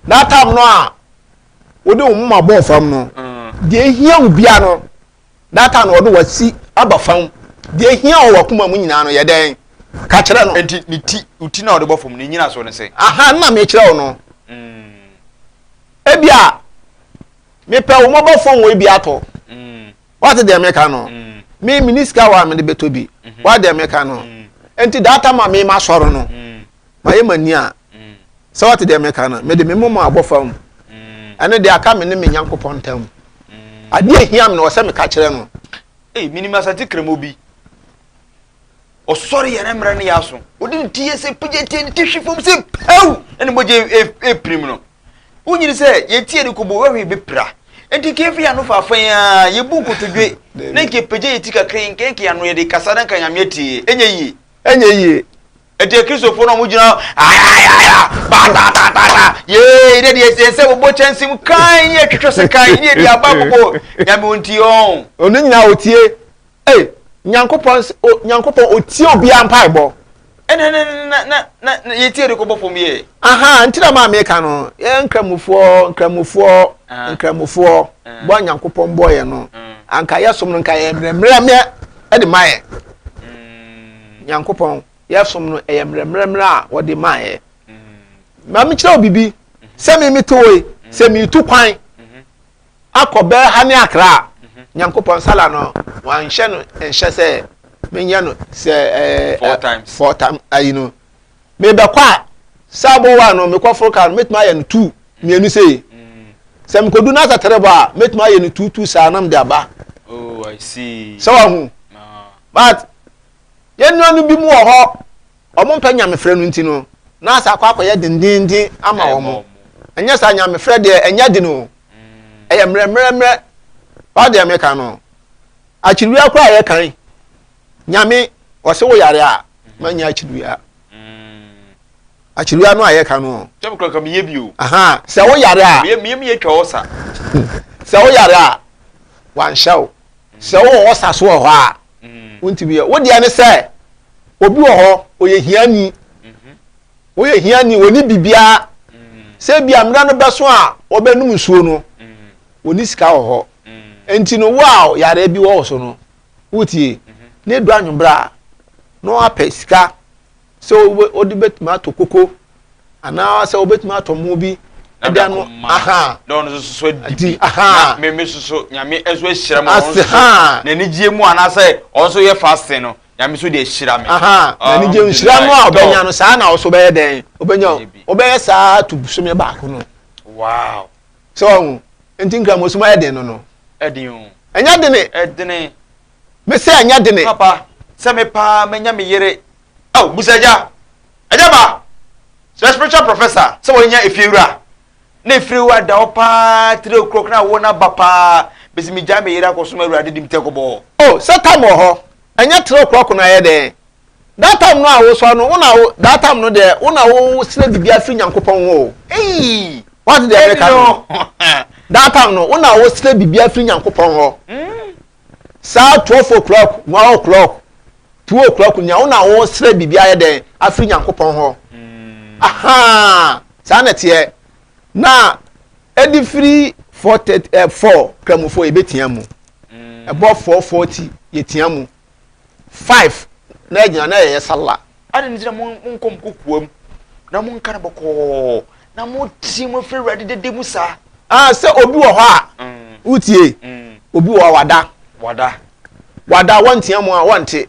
that time no a wode wo moma bɔɔ fam no, deɛ ehia wo bia no, that time no wɔde wasi aba fam, deɛ ehia wɔ wakoma mu nyinaa no yɛ dɛn. Ka kyerɛ no. Enti ne ti, wo ti na ɔde bɔ fam, ne nyinasoɔ ne sɛn? Aha, na mekyerɛ wo no. Ebia mepɛ wo mobile phone wei bi atɔ. Wate deɛ meka no? Me mini sika wɔ a mede bɛtɔ bi. Wate deɛ meka no? Enti that time a me masɔre no, mayɛ m'ani a, sɛ wate deɛ meka no, mede me moma abɔ fam. Ɛno deɛ aka me ne me Nyankopɔn ntam. Adeɛ ehia me no, ɔsɛ meka kyerɛ no. Ei, menim Asante Kramo bi. Ɔsɔre yɛ ne mmerɛ ne yɛ aso. Ɔde ne ti yɛ sɛ pagya tie ne ti hwe fam sɛ pɛw na ne mogya epirim no. Wonyini sɛ yɛtie de kɔbɔ wahwe bɛpira. Nti nka yɛmfa yɛn ano fa afa yi ara, yɛbu nkotodwe na nka yɛpagya yɛ ti kakra yi, nka nka yɛn ano yɛde kasa na nka Nyame atie. Ɛnyɛ yie. Ɛnyɛ yie. Nti Akristofoɔ no a wɔgyina hɔ ayayaya baataataata yee ne deɛ yɛn sɛ wɔbɔ kyɛnse mu kan ne yɛtwetwe se kan ne yɛde aba bobɔ Nyame ɔntie ɔn. Ɔno nyinaa ɔtie. Ei, Nyankopɔn, Nyankopɔn ɔtie obiara mpaebɔ. Ɛna na na na na na yɛtie de kɔbɔ fam yɛ. Aha, nti na maa meka no, yɛn nkramofoɔ, nkramofoɔ, nkramofoɔ, bɔ a Nyankopɔn bɔ yɛn no, anka yɛsom no nka yɛ mmerɛmmerɛmmerɛ ɛde ma yɛ. Nyankopɔn, yɛsom no ɛyɛ mmerɛmmerɛmmerɛ a wɔde ma yɛ. Ma mekyerɛ wo biribi, sɛ me mete hɔ yi, sɛ metu kwan, akɔ bɛɛ ha ne Accra a, Nyankopɔn sala no wanhyɛ no nhyɛ sɛ menyɛ no sɛ ɛɛ four times four times ayi no mebɛkɔ a sɛ abɔ wa no mekɔ foro kaa no mɛtumi ayɛ no two mmienu sei sɛ mekɔdu no asɛ tere bɔ a mɛtumi ayɛ no two two saa na mede aba oh I see sɛ wahu but yɛn nuanom bi mu wɔ hɔ Wɔn mpɛ nyamefrɛ no nti no, na asa akɔ akɔyɛ dendenden ama wɔn. Ɛnyɛ saa nyamefrɛ deɛ ɛnyɛ den o. Ɛyɛ mmerɛmmerɛmmerɛ. Wa deɛ meka no. Akyiriwia koraa yɛ kan. Nyame ɔse wo yare a, manya akyiriwia. Akyiriwia no a yɛka no. Sɛ mekura ka meyɛ bi o. Aha, sɛ wo yare a. Meyɛ meyɛ meyɛ twa ɔsa. Sɛ wo yare a, wanhyɛ wo. Sɛ wowɔ ɔsa so wɔ hɔ a, wontumi yɛ. Wo deɛ ne sɛ obi wɔ hɔ ɔyɛ hiani woyɛ hiani wɔni biribiara sɛ bi a mmerɛ no bɛso a wɔbɛnom nsuo no wɔni sika wɔ hɔ nti no wo a yareɛ bi wɔ wo so no wotie ne du anwummerɛ a na wapɛ sika sɛ wode bɛtumi atɔ koko anaa sɛ wobɛtumi atɔ mo bi ɛde ano aha na ɔno nso so adi aha na meme soso nyame nso ahyira mu ɔno nso n'anigyeɛ mu anaasɛ ɔno nso yɛ fasting no Nyame so de ahyira me. Aha, na ne gye nhyira no a ɔbɛnya no saa na ɔso bɛyɛ dɛn? Ɔbɛnya ɔbɛyɛ saa to bosome baako no. Wow. Sɛ ɔho nti nkramosom ayɛ den no no. Ɛden o. Ɛnyɛ dene. Ɛdene. Me sɛ ɛnyɛ dene. Papa, sɛ me paa manya me yere. Oh, busa agya. Agya ba. Sɛ spiritual professor, sɛ wɔanya efiewura. Na efiri hɔ ada hɔ paa three o'clock na awo no aba paa besi megyae me yere akɔsom awurade di me tɛ kɔbɔɔ. Oh sɛ time wɔ hɔ ɛnyɛ three o'clock na ayɛ dɛn that time no a wosɔre no wo na wo that time no deɛ wo na wo srɛ biribi afiri Nyankopɔn hɔ o. Eii Wate deɛ meka no that time no wo na wo srɛ biribi afiri Nyankopɔn hɔ saa 12 o'clock 1 o'clock 2 o'clock nea wo na wo srɛ biribi ayɛ dɛn afiri Nyankopɔn hɔ ahaa saa na ɛteɛ na ɛde firi 4 30 eh, 4 kramofoɔ yɛbɛtia mu ɛbɔ 4:40 yɛtia mu 5 na ɛgyina na yɛyɛ sala. Adɛn nti na monkɔ mo kokoam na monka no bɔkɔɔ na moteɛ mu afiri Awurade dede mu saa? Ah, sɛ obi wɔ hɔ a, wotie, obi wɔ hɔ a wada. Wada. Wada, wɔntea mu a wɔnte.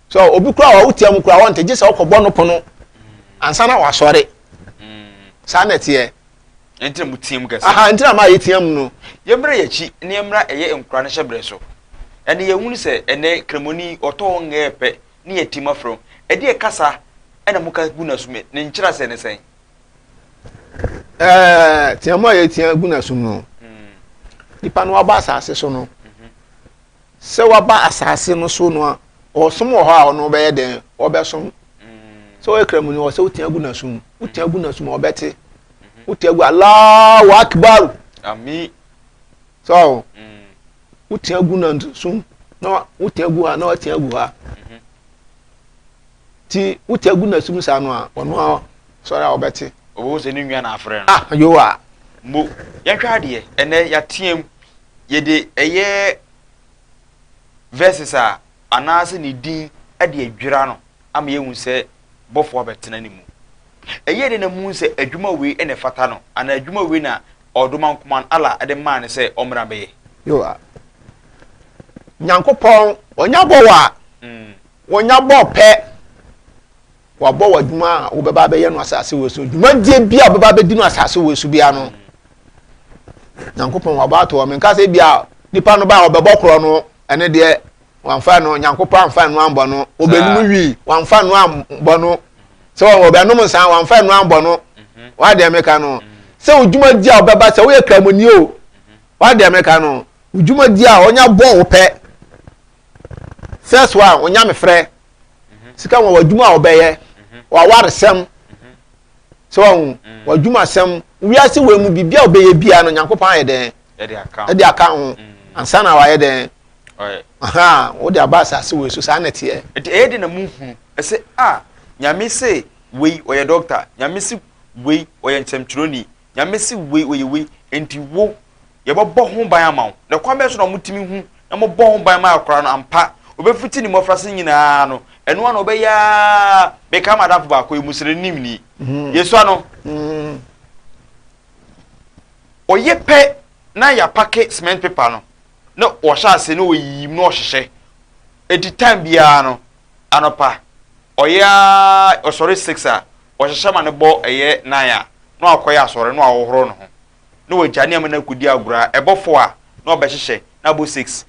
So obi kura a wotia mu kura wɔnte, gye sɛ wokɔbɔ no pono ansa na wasɔre. Saa na ɛteɛ. Nti na motea mu kɛse. Aha, nti na maa yɛtea mu no. Yɛmmra yɛn akyi na yɛmmra ɛyɛ nkora no hyɛberɛ so. Ɛnɛ yɛhunu sɛ ɛnɛ Kramoni ɔtɔ hɔ ngɛɛ pɛ ne yɛtim afrɛ wo. Ɛdeɛ kasa na moka gu n'asom ne nkyerɛaseɛ ne sɛn? Ɛɛ teamu a yɛtia gu n'asom no, nipa no waba asase so no, sɛ waba asase no so no a, ɔsom wɔ hɔ a ɔno ɔbɛyɛ dɛn? Ɔbɛsom. Sɛ ɔyɛ kramoni ɔsɛ wotia gu n'asom, wotia gu n'asom a ɔbɛte. Wotia gu Allahu Akbar. Ami. So, wotia gu n'asom na wotia gu ha na watia gu ha. Ti wotia gu n'asom saa no a, ɔno a sɔre a ɔbɛte. Ɔbɛhu sɛ ne nua na afrɛ no. Ah, yowa. Mo, yɛnhwɛ adeɛ, ɛnɛ yɛateam, yɛde ɛyɛ verses a anaasɛ ne din de adwira no ama yɛahu sɛ bɔfoɔ abɛtena ne mu. Ɛyɛɛ dɛn na muhu sɛ adwuma wei na ɛfata no anaa adwuma wei na Ɔdomankoma Allah de maa no sɛ ɔmmra mmɛyɛ? Yo, Nyankopɔn, ɔnya bɔ wo a, ɔnya bɔ pɛ, wabɔ wo adwuma a wobɛba abɛyɛ no asase wei so. Dwumadie bi a wobɛba abɛdi no asase wei so biara no, Nyankopɔn wabɔ ato hɔ. Menka sɛ bia nipa no ba a ɔbɛbɔ korɔ no, ɛne deɛ wamfa no, Nyankopɔn amfa no ambɔ no, ɔbɛnum wi, wamfa no ambɔ no, sɛ ɔbɛnom nsa, wamfa no ambɔ no. Wadeɛ meka no, sɛ wo dwumadie a wobɛba, sɛ woyɛ kramoni o, wadeɛ meka no, wo dwumadie a ɔnya bɔ wo pɛ, first one, ɔnya me frɛ, sika wɔ w'adwuma a wɔbɛyɛ, w'awaresɛm, sɛ wahu, w'adwumasɛm, wiase wɔ mu biribi a wobɛyɛ biara no, Nyankopɔn ayɛ dɛn? Ɛde aka ho. Ansa na wayɛ dɛn? Wode aba asase wei so, saa na ɛteɛ. Nti ɛyɛ den na muhunu ɛsɛ a Nyame se wei ɔyɛ dɔkta, Nyame se wei ɔyɛ nsɛmtwerɛni, Nyame se wei ɔyɛ wei, nti wo yɛbɛbɔ ho ban ama wo. Na kwan bɛn so na wɔtumi hu na wɔbɔ ho ban ma akwadaa no ampa? Ɔbɛfiti ne mmɔfraase nyinaa no, ɛno ara na ɔbɛyɛ ara. Mekae m'adamfo baako, ɔyɛ Muslimni. Yɛsua no. Ɔyɛ pɛ na yɛapake cement paper no, na ɔhyɛ ase na ɔyiyi mu na ɔhyehyɛ. Enti time biara no, anɔpa, ɔyɛ ara, ɔsɔre 6 a, ɔhyehyɛ ma no bɔ ɛyɛ 9 a, na wakɔyɛ asɔre na wahohoro ne ho. na wagya nneɛma no akɔdi agorɔ a, ɛbɔ four a, na ɔbɛhyehyɛ na abɔ six.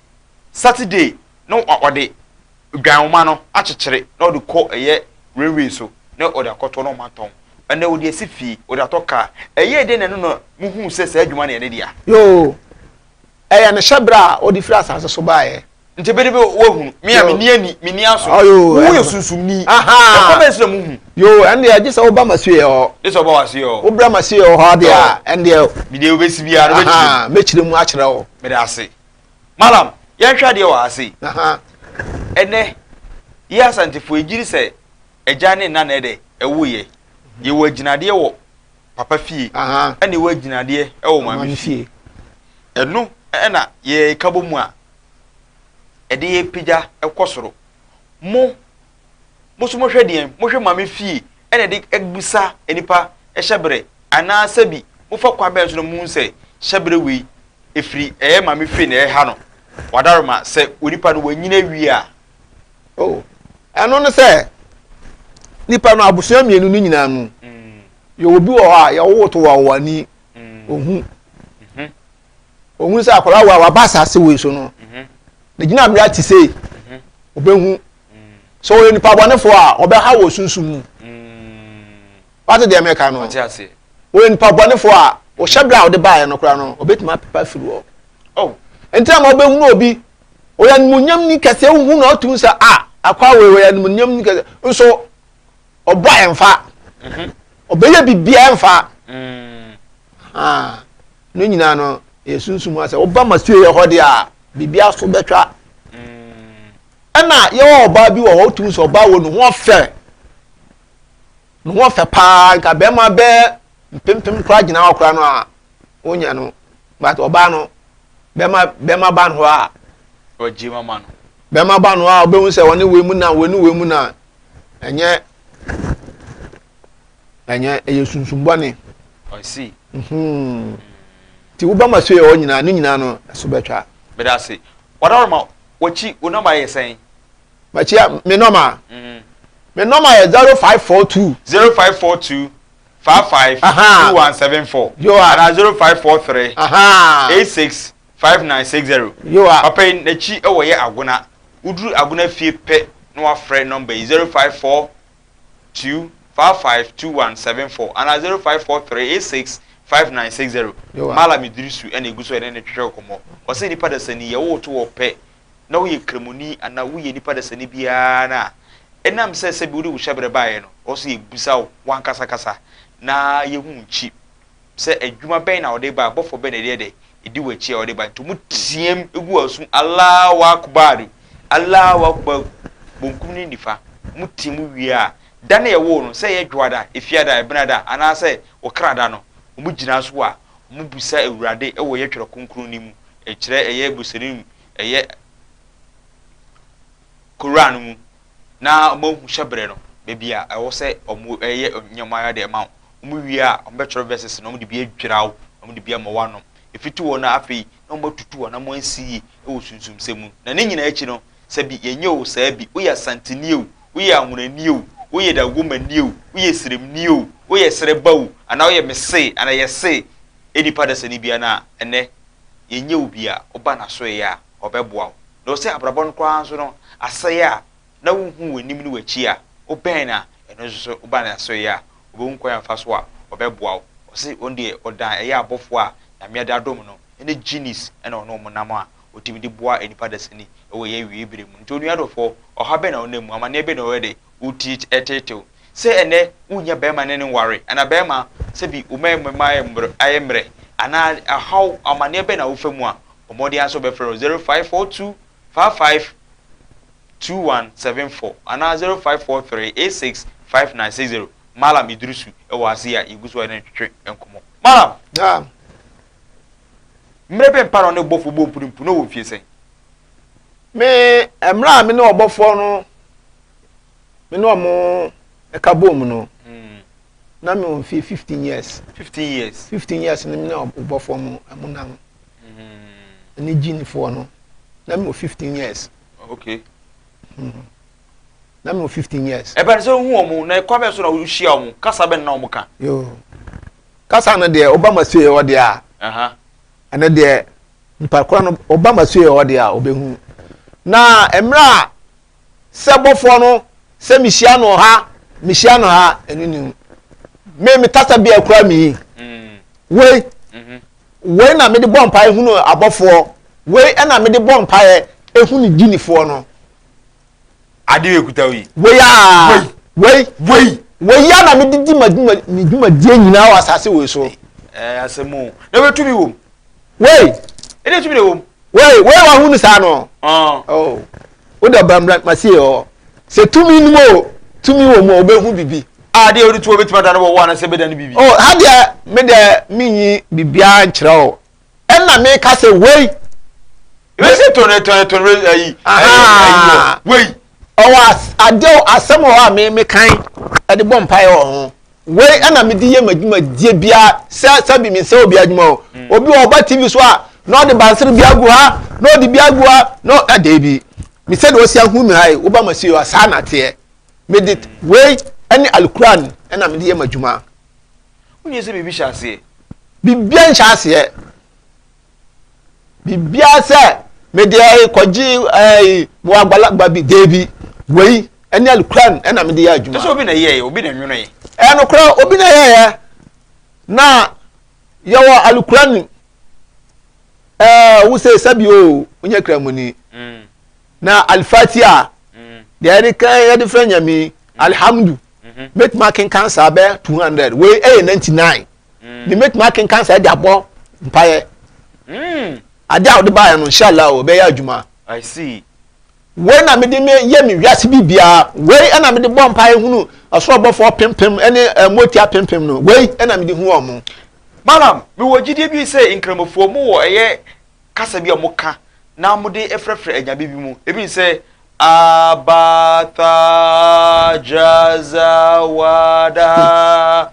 Saturday na ɔde dwanwoma no akyekyere na ɔde kɔ ɛyɛ railway so na ɔde akɔtɔ na ɔmatɔn. Ɛnɛ ɔde asi fie, ɔde atɔ kaa. Ɛyɛɛ dɛn na ɛno na muhuu sɛ saa adwuma no yɛ ne dea? Yoo, ɛyɛ ne hyɛberɛ a ɔde firi asase so baeɛ. Nti bere bi woahunu me a menni ani, menni aso. Wo yɛ sunsumni. Ɛkwan bɛn so na muhu? Yoo, ɛndeɛ gye sɛ woba m'asueɛ hɔ. Gye sɛ woba w'asueɛ hɔ. Wobra m'asueɛ hɔ deɛ a, ɛndeɛ. Deɛ wobɛsi biara no wobɛkyerɛ mu. Mɛkyerɛ mu akyerɛ wo. Meda ase. Malam, yɛnhwɛ adeɛ wɔ ha sei. Ɛnɛ, yɛ Asantefoɔ yɛgye di sɛ agya ne nna na ɛdɛ ɛwoeɛ. Yɛwɔ agyinadeɛ wɔ papa fie, ɛna yɛwɔ agyinadeɛ wɔ maame fie. Ɛno ɛna yɛka bɔ mu a, ɛde yɛ pagya kɔ soro. Mo, mo nso mohwɛ deɛn? Mohwɛ maame fie ɛna ɛde bisa nnipa hyɛberɛ anaa sɛbi mofa kwan bɛn so na mohu sɛ hyɛberɛ wei ɛfiri ɛyɛ maame fie na ɛha no wadaroma sɛ onipa no wanyini awie a. Oh, ɛno ne sɛ nipa no abusua mmienu no nyinaa mu mm. yɛwɔ bi wɔ hɔ a yɛwowo to wɔ awowani mm. ohu mm-hmm. Ohun sɛ akwadaa wei a waba asase wei so no, ne gyinabea te sei. Obehu. Sɛ ɔyɛ nipa bɔnefoɔ a, ɔbɛha wɔ sunsum mu. Wate deɛ meka no? Ɔyɛ nipa bɔnefoɔ a, ɔhyɛ berɛ a ɔde baeɛ no koraa no, ɔbɛtumi apepa firi hɔ. Oh. Nti ama wobɛhunu obi, ɔyɛ animuonyamni kɛseɛ, wohu na ɔtumi sɛ, a, akwa wei ɔyɛ animuonyamni kɛseɛ. Nso, ɔbɔ a ɛmfa. Mhm. Ɔbɛyɛ biribiara ɛmfa. Mm. Ah. Ne nyinaa no, ɛyɛ sunsum asɛ. Woba m'asueɛ hɔ deɛ a, biribiara so bɛtwa. Ɛna yɛwɔ ɔbaa bi wɔ hɔ, wotumi sɛ ɔbaa wɔ ne ho ɔfɛ. Ne ho ɔfɛ paa, nka bɛrima bɛɛ mpempem koraa gyina hɔ koraa no a, wonya no. But ɔbaa no, bɛrima bɛrima ba no hɔ a, ɔgye mama no. Bɛrima ba no hɔ a, wobɛhu sɛ ɔne wei mu na, wei ne wei mu na, ɛnyɛ ɛnyɛ ɛyɛ sunsum bɔne. I see. Mhm. Ti wo ba ma so yɛ hɔ nyinaa ne nyinaa no ɛso bɛtwa. Meda ase. Wadaroma wakyi wo nɔma yɛ sɛn? Makyi a me nɔma. Mm. Me nɔma yɛ 0542. 0542 55 2174. Yo a. Ana 0543. Aha. 86 5960. Yo a. Papa yi n'akyi ɛwɔ yɛ agona. Woduru agona fie pɛ na wafrɛ nɔmba yi 054 2 55 2174 anaa 0543 86 5960. Mallam Iddrisu na egu so a yɛne no twetwe nkɔmmɔ. Ɔse nipa dasani yɛwo wo to hɔ pɛ na woyɛ kramoni anaa woyɛ nipa dasani biara no a, ɛnam sɛ sɛbi wode wo hyɛbrɛ baeɛ no, ɔwɔ sɛ yɛbisa wo wankasa kasa na yɛhu wo nkyi. sɛ adwuma bɛn na ɔde ba, bɔfo bɛn na ɛde yɛ dɛ, ɛdi w'akyi a ɔde ba. Nti wɔn team gu wɔn so, Allahu Akbar, Allahu Akbar, bonkum ne nifa. Wɔn team wie a, da no a ɛwoo no, sɛ ɛyɛ Dwoada, Efiada, Ɛbenada, anaasɛ Ɔkrada no, wɔn gyina so a, wɔn bisa Awurade wɔ yɛ Twerɛ Kronkron no mu, ɛkyerɛ ɛyɛ Busanim, ɛyɛ Koran mu. Na wɔahu hyɛbrɛ no, baabi a ɛwɔ sɛ wɔyɛ nneɛma ayɛ de ma wo. Wɔwie a, wɔbɛtwerɛ verses na wɔde bi adwira wo, na wɔde bi ama woanom. Ɛfiti hɔ no afei, na wɔatutu w'anammɔn asi yie wɔ sunsumsɛm mu. Na ne nyinaa akyi no, sɛ bi yɛnyɛ o saa bi, woyɛ Asanteni o, woyɛ Anwonani o, woyɛ Dagomani o, woyɛ Siremni o, woyɛ Sereba o, anaa woyɛ Mese, anaa yɛse nnipa dasani biara no a, ɛnnɛ, yɛnyɛ wo bi a, woba n'asoɛeɛ a, ɔbɛboa wo. Na ɔsɛ abrabɔ no koraa nso no asɛe a, na wonhu w'anim ne w'akyi a, wobɛn no a, ɛno nso so woba n'asoɛeɛ a, ɔbɛhu kwan a ɔfa so a ɔbɛboa wo. Ɔse ɔno deɛ ɔdan ɛyɛ abɔfoɔ a Nyame de adom no ne genies na ɔne wɔn nam a ɔtumi de boa nnipa dasani wɔ yɛn awiei berɛ mu. Nti onua dɔfoɔ, ɔhaw bɛn na wonam mu? Amaneɛ bɛn na ɔyɛ dɛ woteetew? Sɛ ɛnnɛ wonnya barima ne no nware, anaa barima sɛbi wo mmarima ayɛ mmerɛ, anaa ɔhaw, amaneɛ bɛn na wofa mu a, bɔ mmɔden ara sɛ wobɛfrɛ no 0542 55 2174 anaa 0543 86 5960. Mallam Iddrisu wɔ ase yi a yɛgu so a yɛne no twetwe nkɔmmɔ. Mallam! Naam. Mmerɛ bɛn pa na ɔne ɔbɔfoɔ bɔɔ mpunimpu na ɔwɔ mfie sɛn? Me, mmerɛ a me ne ɔbɔfoɔ no me ne ɔmo ɛka bɔɔ mu no, na me wɔ mfie 15 years. 15 years. 15 years no me ne ɔbɔfoɔ mo ɛmo nam. Ɛne gyinifoɔ no, na me wɔ 15 years. Okay. Na me wɔ 15 years. Ɛbɛn sɛ wohu wɔn na ɛkwan bɛn so na wohyia wɔn, kasa bɛn na wɔn ka? Yoo. Kasa no deɛ woba ma sue hɔ deɛ a, ɛno deɛ nipa korɔ no woba ma sue hɔ deɛ a ɔbɛhu. Na mmerɛ a sɛ bɔfoɔ no sɛ mehyia no ha mehyia no ha ɛno ni me me tasa bi a kura mi yi mm. wei mm-hmm. wei na mede bɔ mpaeɛ hunu abɔfoɔ wei ɛna mede bɔ mpaeɛ ehunu gyinifoɔ no. Ade wei kuta yi. Wei aa. Wei. Wei. Wei ya na mede di ma dwuma me dwumadie nyinaa wɔ asase wei so. Ɛɛ asɛm o. Na wei tumi wom. Wei. Ɛdeɛ tumi na wom. Wei wei wa hu no saa no. Oh. Wo da bra mra ma sie hɔ. Sɛ tumi no mu o, tumi wɔ mu a wobɛhu bibi. Ah, deɛ wode to hɔ bɛtumi adane wɔ wo anasɛ bɛdane bibi. Oh, ha deɛ me deɛ menyi biribiara nkyerɛ wo. Ɛna meka sɛ wei. Wei sɛ tɔn tɔn tɔn ayi ayi ayi wei. Ɔwɔ adeɛ asɛm wɔ hɔ a me mekan ɛde bɔ mpaeɛ wɔ ho. Wei ɛna mede yɛ m'adwumadie biara sɛ sɛbi mensɛ obi adwuma o. Mm. Obi wɔ ɔba TV so a na ɔde bansere bi agu ha na ɔde bi agu ha na ɛde bi. Me sɛ deɛ ɔsi ahu me ha yi woba ma si hɔ saa na teɛ. Mede wei ɛne alukuran ɛna mede yɛ m'adwuma. Wonyɛ sɛ biribi hyɛ aseɛ. Biribiara nhyɛ aseɛ. Biribiara sɛ mede ɛyi kɔgye ɛyi mo agbalagba bi deebi wei ɛne alukuran ɛna mede yɛ adwuma. Ɛsɛ obi na yɛɛ obi na nwono yɛ. Ɛnokorɛ obi na yɛɛ na yɛwɔ alukuran ɛɛ wosɛ sɛbi o wonyɛ kramoni mm. na alifatia mm. deɛ yɛde kan yɛde frɛ nyame mm. alihamdu mɛtumi akenkan saa bɛ 200 wei ɛyɛ 99 me mɛtumi akenkan saa de abɔ mpaeɛ mm. ade a wode baeɛ no inshallah o bɛyɛ adwuma I see. Wei na mede me yɛ me wiase biribiara wei ɛna mede bɔ mpaeɛ hunu ɔsoro ɔbɔfoɔ pempem ɛne motia pempem no wei ɛna mede hu wɔn. Malam, mewɔ gyidie bi sɛ nkramofoɔ mo wɔ ɛyɛ kasa bi a mo ka na mo de frɛfrɛ anyame bi mu ebi ne sɛ Abatha Jaza Wada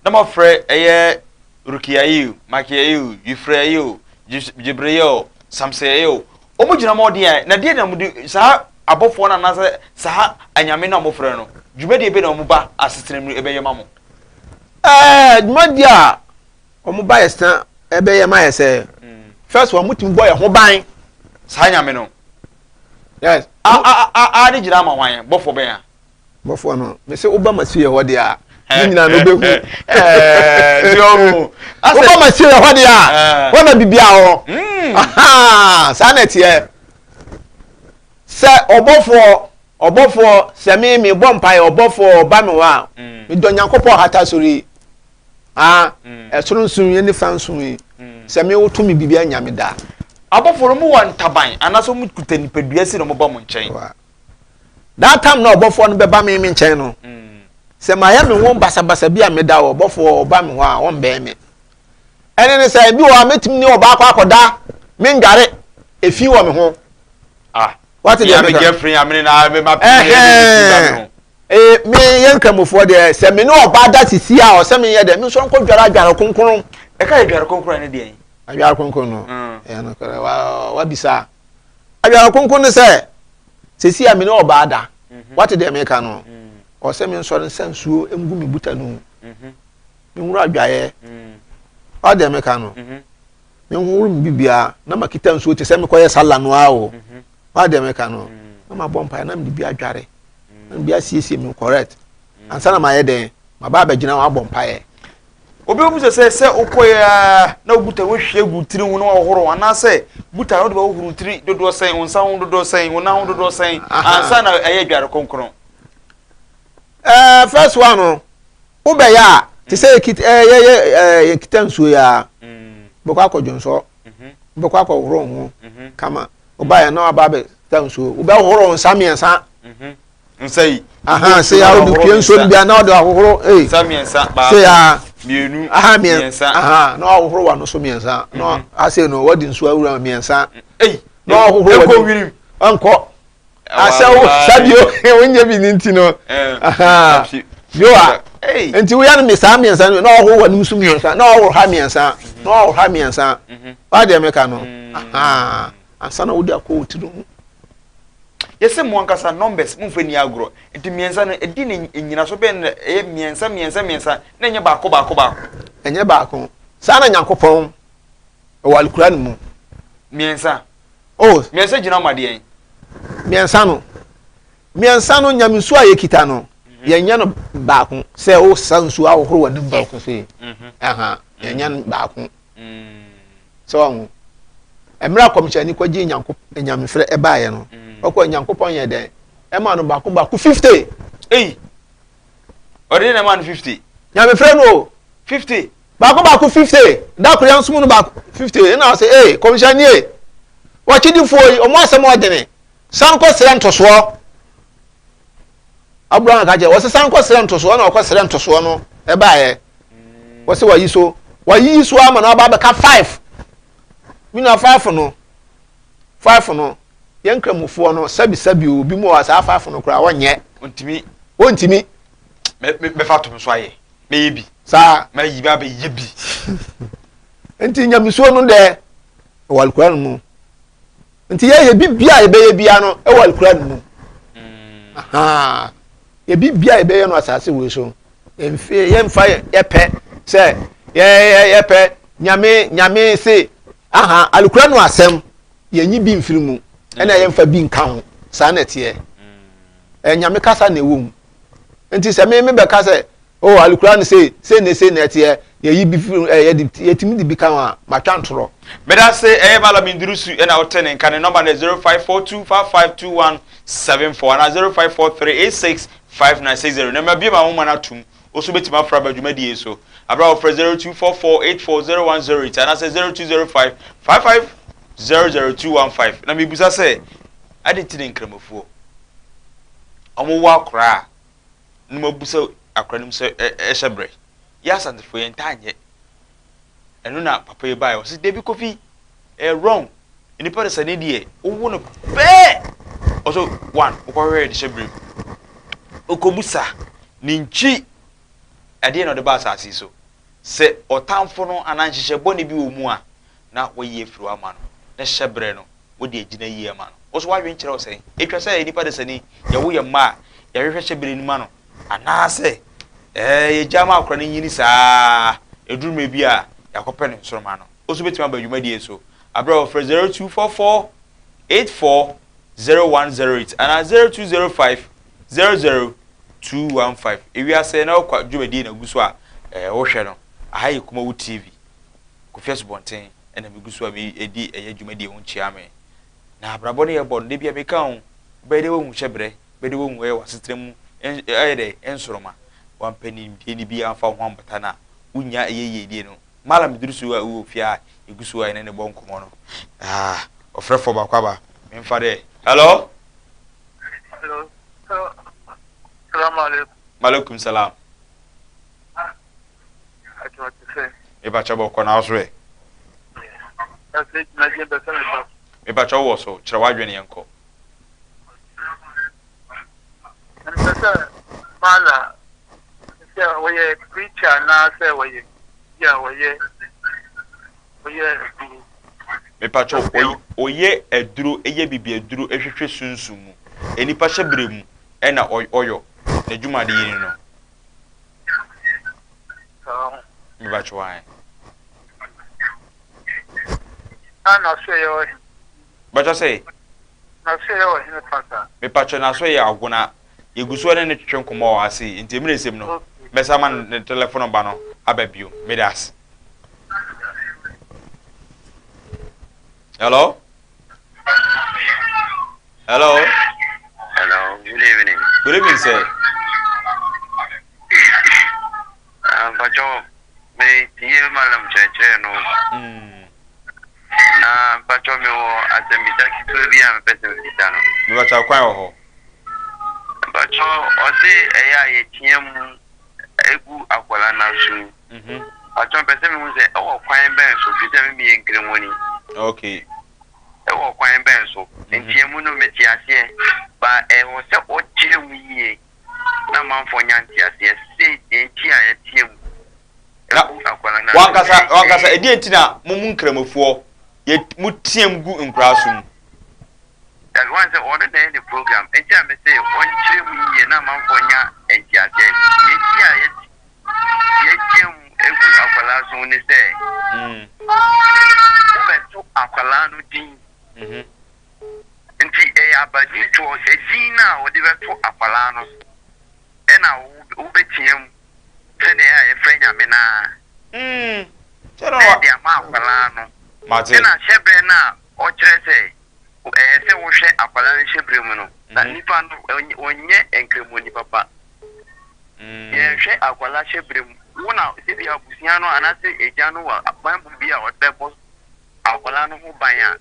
na moafrɛ ɛyɛ Rukiail, Makiail, Yufrail, Jibrail, Samsail. Wɔn gyina wɔn ɔden a, na deɛ na wɔde saa abɔfoɔ no anaasɛ saa anyame no a wɔfrɛ no, dwumadie bɛ na wɔn ba asetena mu ɛbɛyɛ ma mo? Ɛɛ dwumadie a wɔn ba yɛ sena ɛbɛyɛ ma yɛ sɛ, mm. first wɔn tumi bɔ yɛn ho ban. Saa anyame no. Yes. A a a a de gyina ama hwan? Bɔfoɔ bɛn a? Bɔfoɔ no, mese woba m'asuiɛ hɔ deɛ a, ne nyinaa no wobɛhu. Woba m'asuiɛ hɔ deɛ a, hɔ na biribiara wɔ. Hmm. Saa na ɛteɛ. Sɛ ɔbɔfoɔ, ɔbɔfoɔ, sɛ me mebɔ mpaeɛ, ɔbɔfoɔ ɔba me hɔ a, hmm. medɔ Nyankopɔn hata soro yi. Ah, hmm. ɛsoro nson yi ne fa nson yi. Sɛ me woto me biribi anya me da. Abɔfoɔ no mu wɔ ntaban anaasɛ wɔn kuta nipadua si na wɔn ba mo nkyɛn. That time na ɔbɔfoɔ no bɛba me me nkyɛn no, sɛ mayɛ me ho basabasa bi a meda hɔ, ɔbɔfoɔ ɔba me hɔ a ɔmbɛn me. Ɛne ne sɛ ebi wɔ hɔ a mɛtumi ne ɔbaa kɔ akɔda, mendware, efi wɔ me ho. Ah. Wate deɛ meka? Ɛhɛn. Ee, me yɛ nkramofoɔ deɛ, sɛ me ne ɔbaa da sisi a, ɔsɛ me yɛ dɛ, me nso nkɔ dware adware kronkron. Ɛka yɛ dware kronkron ne deɛ? Adware kronkron no, ɛyɛ no kɔrɛ, wabisa. Adware kronkron ne sɛ, sisi a me ne ɔbaa da, mhm. wate deɛ meka no, mm. ɔsɛ me nsɔre nsa nsuo ngu me buta no mu, mhm. me nwura adwaeɛ, mm. wate deɛ meka no. Mhm. Menhohoro me biribiara na makita nsuo te sɛ mekɔyɛ sala no ara o. Waa deɛ meka no na mabɔ mpaeɛ na mede bi adware na mede bi asiesie me correct ansa na mayɛ dɛn maba abɛgyina hɔ abɔ mpaeɛ. Obi bɛbu sɛ sɛ sɛ wokɔyɛ a na wobuta wohwie gu tiri ho na wahohoro anaasɛ buta na wode bɛhohoro tiri dodoɔ sɛn wo nsa ho dodoɔ sɛn wo nan ho dodoɔ sɛn ansa na ɛyɛ adware kronkron. Ɛɛ first one no wobɛyɛ a te sɛ yɛkita ɛɛ yɛ yɛ ɛɛ yɛkita nsuo yi ara bɛkɔ akɔ dwonsɔ bɛkɔ akɔ horo ho kama wobaeɛ na waba abɛta nsuo wobɛhoro nsa mmiɛnsa nsa yi aha se ya wode pie nsuo no bia na wode ahohoro ee nsa mmiɛnsa baako se ya mmienu aha mmiɛnsa aha na wahohoro wano so mmiɛnsa na ase no wadi nsuo awura mmiɛnsa na wahohoro wani nkɔ asɛ wo sabio wonyɛ bi ne nti no bio a nti woyɛ no saa mmiɛnsa no na ɔhoro w'anim so mmiɛnsa na ɔhoro ha mmiɛnsa na ɔhoro ha mmiɛnsa mhm. wadeɛ meka no mm. ansa na wode akɔ wo tiri ho yɛsɛ mo ankasa numbers momfa ni agorɔ nti mmiɛnsa no ɛdi ne nnyinaso bɛn na ɛyɛ mmiɛnsa mmiɛnsa mmiɛnsa na ɛnyɛ baako baako baako ɛnyɛ baako saa na nyankopɔn ɛwɔ alukura no mu mmiɛnsa Oh. Mmiɛnsa gyina ma deɛn? Mmiɛnsa no. Mmiɛnsa no nyamesuo a yɛkita no, mhm. yɛnyɛ no baako sɛ wosa nsuo ahohoro w'anim baako sei. Mhm. Ɛha, yɛnyɛ no baako. Mm. Sɛ wɔn mmerɛ a kɔmhyɛni kɔgye nyanko nyamefrɛ ɛbaeɛ no, mm. ɔkɔ nyankopɔn yɛ dɛn? Ɛma no baako baako fifty. Ei, ɔde na ɛma no fifty. Nyamefrɛ no o. 50. Baako baako 50. Da koro yɛn som no baako 50. Ɛna ɔsɛ ee kɔmhyɛni e wɔkyidifoɔ yi wɔn asɛm ɔdene san kɔ srɛ ntosoɔ. Abraham ka kyerɛ wɔsɛ san kɔ srɛ ntosoɔ na ɔkɔ srɛ ntosoɔ no ɛbaeɛ. Wɔsɛ wɔyi so wɔyiyi so ama no aba abɛka 5. Me nua 5 no 5 no yɛn nkramofoɔ no sɛbi sɛbi o bi mu wɔ saa 5 no koraa wɔnyɛ. Wɔntumi. Wɔntumi. Mɛfa to so ayɛ. Mɛyɛ bi. Saa. Mɛyi bi abɛyɛ bi. Nti nyamesuo no dɛ ɛwɔ alukura no mu. Nti yɛ yɛ bibia a yɛbɛyɛ bia no ɛwɔ alukura no mu. Mm. Yɛ bibia a yɛbɛyɛ no asase wei so. Yɛmfe yɛmfa yɛpɛ sɛ yɛ yɛpɛ nyame nyame se aha alukura no asɛm yɛnyi bi mfiri mu ɛna mm. yɛmfa bi nka ho saa na ɛteɛ. Mm. Nyame kasa na ɛwɔ mu. Nti sɛ me mebɛka sɛ oh alukura no sei sei na sei na ɛteɛ yɛyi bi firi ɛ yɛde yɛtumi de bi ka ho a matwa ntorɔ. Medase ɛyɛ Mallam Iddrisu ɛna wote ne nka ne nɔma no yɛ 0542552174 anaa 0543865960 na mabie m'ahoma no atom wo so bɛtumi afra ba dwumadie yi so aberɛ a wofrɛ 0244840108 anaasɛ 020555000215 na mebusa sɛ adɛn nti na nkramofoɔ wɔwɔ akora a na wɔabu sɛ akora no mu sɛ ɛhyɛ brɛ. Yɛ Asantefoɔ yɛn ntaa nyɛ. Ɛno na papa yi baeɛ ɔse Dabi Kofi ɛyɛ wrong. Nipa de sɛ ne deɛ wowo no pɛɛ ɔsɛ one wokɔhwehwɛ ne hyɛ brɛ mu. Wokɔbusa ne nkyi ɛdeɛ na ɔde ba asase so. Sɛ ɔtamfo no anaa nhyehyɛ bɔne bi wɔ mu a na wayi afiri hɔ ama no na hyɛ brɛ no wode agyina yie ama no. Wo nso w'adwene kyerɛ wo sɛn? Ɛtwa sɛ nnipa desani yɛwo yɛn mma a, yɛhwehwɛ hyɛberɛ no ma no anaasɛ ɛɛ yɛgya ma akora no nyini saa ɛduru mmerɛ bi a yɛakɔpɛ ne nsoroma no. Wo nso bɛtumi aba dwumadie so aberɛ a wɔfrɛ 0244 84 0108 anaa 0205 00 215. Ewiase na wokɔ dwumadie na gu so a ɛɛ wohwɛ no. Aha yɛ Kumawu TV. Kofi Asubɔnten na megu so a medi ɛyɛ dwumadie ho nkyea me. Na abrabɔ no yɛbɔ no, da bi a meka ho, wobɛyɛ dɛ woahu hyɛbrɛ, wobɛyɛ dɛ woahu ɛyɛ w'asetena mu ɛyɛ dɛ nsoroma. Wampɛ nimdeɛ no bi amfa wo ho ambata no a, wonnya ɛyɛ yiedie no. Mallam Iddrisu a wɔ fie a yɛgu so a yɛne no bɔ nkɔmmɔ no, ah, ɔfrɛfoɔ baako aba, memfa dɛ. Hello? Hello. Salaam alaikum. Malaikum salam. Mepakyɛ bɔkɔ na wo so ɛ? Mepakyɛ wowɔ so, kyerɛ w'adwene yɛnkɔ. preacher anaasɛ ɔyɛ bi a ɔyɛ ɔyɛ aduro? Mepakyɛw, ɔyɛ aduro, ɛyɛ bibi aduro ɛhwehwɛ sunsum mu. Nnipa hyɛbrɛ mu ɛna ɔyɔ n'adwuma de yini no. Mepakyɛw ae. Na n'asoɛeɛ wɔ he? Mepakyɛw sɛ? N'asoɛeɛ wɔ he fa saa? Mepakyɛw n'asoɛeɛ Agona. Yɛgu so ne no twetwe nkɔmmɔ wɔ ha sei, nti mmerɛ sɛm no, mɛsan ama ne telephone number no aba bio. Meda ase. Hello? Hello? Hello, good evening. Good evening, sir. Mpacho, me tie malam kyerɛkyerɛ no. Na mpacho me wɔ asɛmbisa ketewa bi a mepɛ sɛ mebisa no. Mebacha kwan wɔ hɔ. Mpacho ɔse ɛyɛ a yɛteɛ mu egu akwadaa n'aso mu. Mpacho mepɛ sɛ mehu sɛ ɛwɔ kwan bɛn so fi sɛ me meyɛ nkramoni. Okay. Ɛwɔ kwan bɛn so? Nteamu no mete aseɛ but ɛwɔ sɛ ɔkyerɛ mu yie na amanfoɔ nya nteaseɛ sei deɛ nti a yɛteɛ mu Na gu akwadaa no aso. wankasa wankasa ɛdeɛ nti na mo mu nkramofoɔ yɛ mo team gu nkoraa so mu? Dabi wɔn sɛ ɔno na ɛyɛ ne program nti a mese ɔnkyerɛ mu yie na amanfoɔ nya nteaseɛ deɛ nti a yɛ yɛteɛ mu gu akwadaa so ne sɛ wobɛto akwadaa no din nti ɛyɛ abadintoɔ edin no a wɔde bɛto akwadaa no ɛna wobɛteɛ mu sɛdeɛ ɛyɛ a yɛfrɛ Nyame no ara na yɛde ama akwadaa no ɛna hyɛberɛ no a ɔkyerɛ sɛ ɛyɛ sɛ wohwɛ akwadaa no hyɛberɛ mu no na nipa no ɔnyɛ nkramoni papa. Yɛnhwɛ akwadaa hyɛberɛ mu. Wo na sɛbi abusua no anaasɛ agya no wɔ banbɔ bi a ɔde bɛbɔ akwadaa no ho ban a,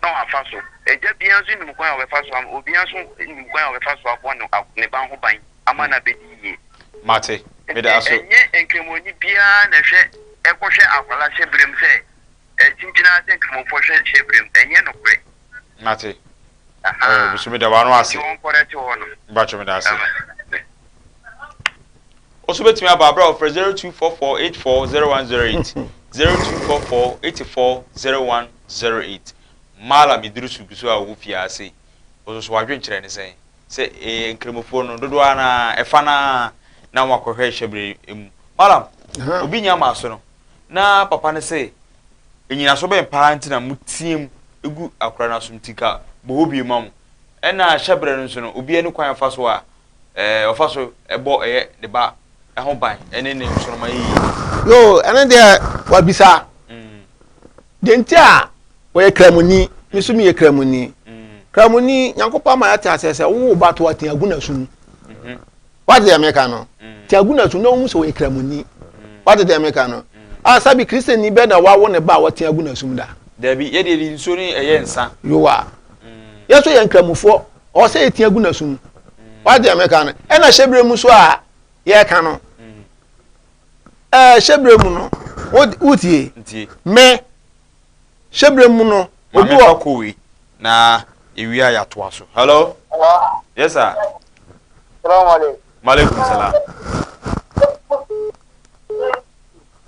na wafa so. Agya biara nso nim kwan a ɔbɛfa so ama, obiara nso nim kwan a ɔbɛfa so abɔ ne ne ba ho ban ama no abɛdi yie. Mate. Meda ase. Ɛnyɛ nkramoni biara na ɛhwɛ ɛkɔhwɛ akwadaa hyɛberɛ mu sɛ Ɛkyinkyini ara sɛ Nkramofoɔ hwɛ hyɛbrɛ mu, ɛnyɛ nokorɛ. Mate. Ahaa. Nso meda w'ano ase. Nti wɔnkɔrɛte hɔ nom. Mpakyɛ meda ase. Wo nso bɛtumi aba aberɛ a wɔfrɛ 0244840108, 0244840108. Mallam Iddrisu gu so a ɔwɔ fie ha sei. Wo nso so w'adwenkyerɛ ne sɛn? Sɛ eh, Nkramofoɔ no dodoɔ ara no ara, ɛfa no ara na wɔakɔhwɛ hyɛbrɛ mu. Mallam, obi nya maa so no, Na papa no se, Nnyinaso bɛn paa nti na moteam gu akora no asom nti ka bɔ hɔ bio ma mo? Ɛna hyɛberɛ no nso no, obiara ne kwan a ɔfa so a ɔfa so bɔ ɛyɛ ne ba ho ban ne ne nsoroma yiye. Yoo, ɛno deɛ wabisa. Deɛ nti a wɔyɛ kramoni, me nso meyɛ kramoni. Kramoni, Nyankopɔn ama yɛate aseɛ sɛ wowo ba to a, tea gu n'aso mu. Wate deɛ meka no? Te agu n'aso na wohu sɛ ɔyɛ kramoni. Wate deɛ meka no? Ah, sabi Kristoni bɛ na wawo ne ba a wɔte agu n'asom da? Dabi, yɛ deɛ de nsuo ne ɛyɛ nsa. Yowa. Yɛ nso yɛ nkramofoɔ, ɔwɔ sɛ yɛte agu n'asom. Wate deɛ meka no? Ɛna hyɛberɛ mu nso a yɛreka no, ɛɛ hyɛberɛ mu no, wotie? Me, Hyɛbrɛ mu no, obi wɔ. Maame fa kowi na ewie a yɛatoa so. Hello. Hello. Yes sir. Salaam alaikum. Malaikum salam.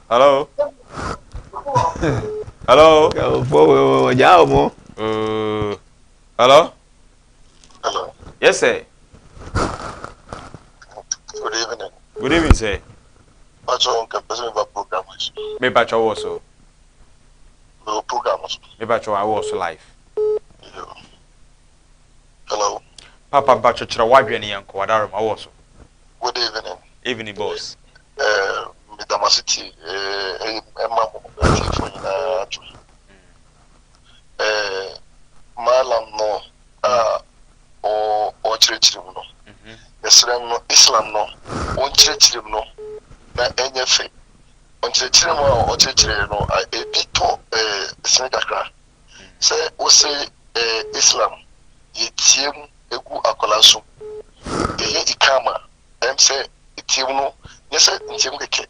Hello. Hello. Hello. Hello. Yes sir. Good evening. Good evening sir. Pacho, nka pese me ba program. Me pacho wo so. Me wɔ program so. Me pacho I wɔ so live. Yo. Hello. Papa mpacho kyerɛ w'adwene yɛn kɔ wadaroma wɔ so. Good evening. Evening boss. Eh, me da mo ase tie eh ɛma mo atiefo nyinaa adwo. Eh, Mallam no a ɔkyerɛkyerɛ mu no, yɛsrɛ no Islam no ɔnkyerɛkyerɛ mu no na ɛnyɛ fɛ. Nkyerɛkyerɛ mu a ɔkyerɛkyerɛɛ no, ebi tɔ sini kakra. Sɛ wose Islam yɛteam gu akwadaa so, yɛyɛ Iqaama, ɛm sɛ team no nyɛ sɛ nteam kɛkɛ,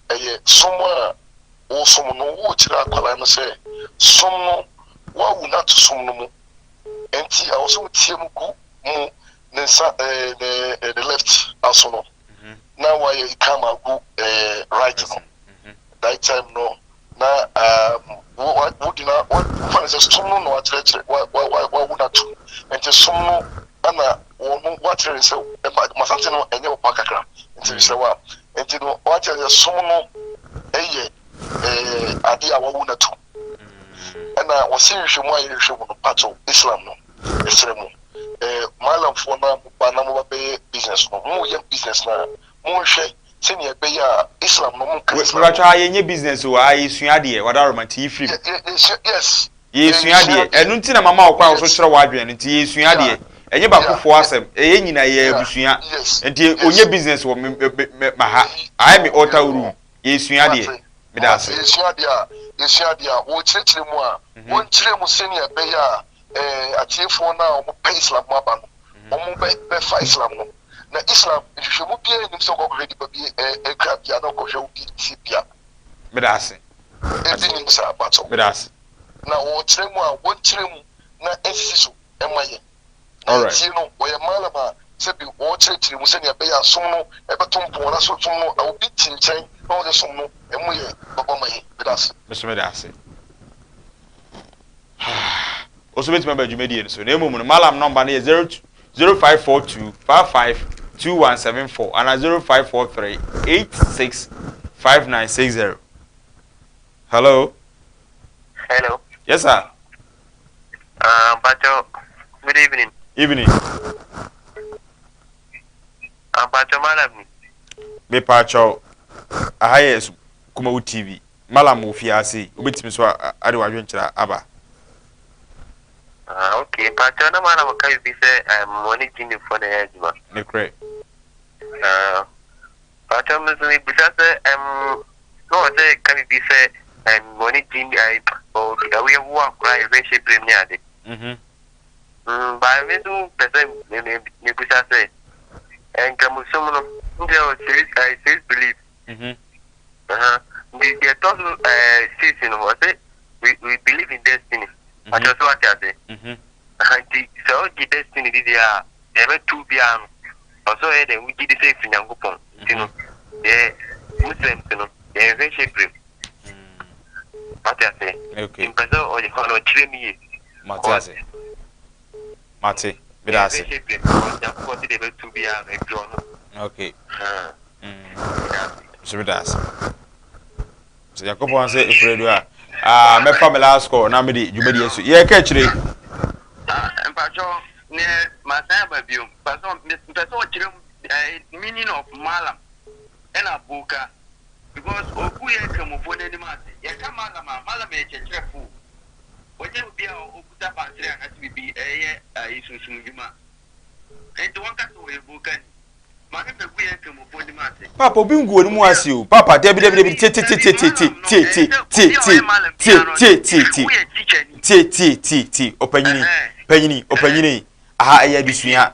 ɛyɛ som a wosom no, worekyerɛ akwadaa no sɛ som no, woawu no ato som no mu, nti ɛwɔ sɛ woteam gu mu ne nsa ne left aso no. na wayɛ ikama agu eh, right no. That time no na um, wodi na wofa no sɛ som no na wakyerɛkyerɛ wawu no atom nti som no ɛna wɔn wakyerɛ no sɛ masante no ɛnyɛ papa kakra nti mesrɛ wa nti no wakyerɛ sɛ som no ɛyɛ ɛɛ adeɛ a wawu no atom ɛna wɔsi nhwehwɛmu a yɛhwehwɛ mu no pato Islam no ɛsrɛ mu ɛɛ malamfoɔ na mo ba na mo ba bɛyɛ business no mo yɛ business na monhwɛ sɛnea ɛbɛyɛ a Islam no monka Islam. Mepakyɛ ha yɛnyɛ business o, ha yɛsua adeɛ, wadaroma nti yi firim. Yes. Yɛsua adeɛ, ɛno nti na mama wo kwan a wo so kyerɛ w'adwene no nti yɛsua adeɛ, ɛnyɛ bakofoɔ asɛm, ɛyɛ nyina yɛ abusua, nti ɔnyɛ business wɔ me me me ha, ayɛ me altar room, yɛsua adeɛ, meda ase. Yɛsua adeɛ a, yɛsua adeɛ a, wɔkyerɛkyerɛ mu a, wɔnkyerɛ mu sɛnea ɛbɛyɛ a ɛɛ atiefoɔ no a wɔpɛ Islam mu aba no, wɔn bɛ bɛfa Islam no. Na Islam nhwehwɛmu biara nnim sɛ wokɔhwɛ nipa bi nkrabea na wokɔhwɛ obi tibea. Meda ase. Ebi nnim saa mpakyɛw. Meda ase. Na wɔkyerɛ mu a wɔnkyerɛ mu na ensisi so mma yɛn. Na yɛtie no, wɔyɛ Mallam a sɛbi wɔkyerɛkyerɛ mu sɛnea ɛbɛyɛ a som no ɛbɛto mpɔn na so som no obi te nkyɛn na ɔde som no ɛmu yɛ papa ma yɛn. Meda ase. Me nso meda ase. Wo nso bɛtumi aba dwumadie no so. Na mmom no, Mallam nɔmba no yɛ 0542 55 2174 anaa 0543 86 5960. Hello. Hello. Yes, sir. Mpacho, good evening. Evening. Mpacho, Mallam ni. Me pacho, aha yɛ Kumawu TV. Mallam wɔ fie ha sei, wobɛtumi nso ade w'adwenkyerɛ aba. Ah, okay. Mpakyɛw na Mallam ka biribi sɛ um, wɔne Guineafoɔ na ɛyɛ adwuma. Nokorɛ. Ah, mpakyɛw me nso mebisa sɛ um, na wɔ sɛ ka biribi sɛ um, wɔne Guinea, uh, woyɛ wo akora a yɛhwɛ hyɛ berem ne ade. Mm -hmm. Mm, ba me nso pɛ sɛ mebisa sɛ nkramosom no, ndeɛ wɔ six belief. Mm -hmm. Aha, nti deɛ ɛtɔ so ɛɛ six no, ɔse we we believe in destiny. Akyerɛ so wate ase. Aha, nti sɛ ɔgye destiny di deɛ a, deɛ ɛbɛto biara no, ɔsɛ ɔyɛ dɛ wogye di sɛ efiri Nyankopɔn. Nti no, yɛ Muslims no, yɛnhwɛ hyɛ brem. Wate ase? Okay. Nti mpɛ sɛ ɔyɛ hɔ no ɔkyerɛ mu yie. Mate ase. Mate. Meda ase. Yɛnhwɛ hyɛ brem because Nyankopɔn se deɛ ɛbɛto biara no, efiri ɔno. Okay. Aha. So meda ase. Sɛ Nyankopɔn sɛ ɛfiri adu a, ah, mɛfa me last call na mede dwumadi asu. Yɛka akyire. Mpakyɛ neɛ masan aba bio. Mpɛ sɛ ɔkyerɛ mu meaning of malam ɛna boka because ogu yɛ nkramofoɔ n'anim ase. Yɛka malam a, malam yɛ kyerɛkyerɛfo. Ɔnyɛ obi a ɔkuta bansere anaasɛ biribi ɛyɛ sunsum dwuma. Nti wɔnka sɛ ɔyɛ boka ni. Paapa obi ngu wɔn mu ase o paapa dabi dabi dabi tie tie tie tie tie tie tie tie tie tie tie tie tie tie tie tie tie ɔpanyini panyini ɔpanyini aha ɛyɛ adesua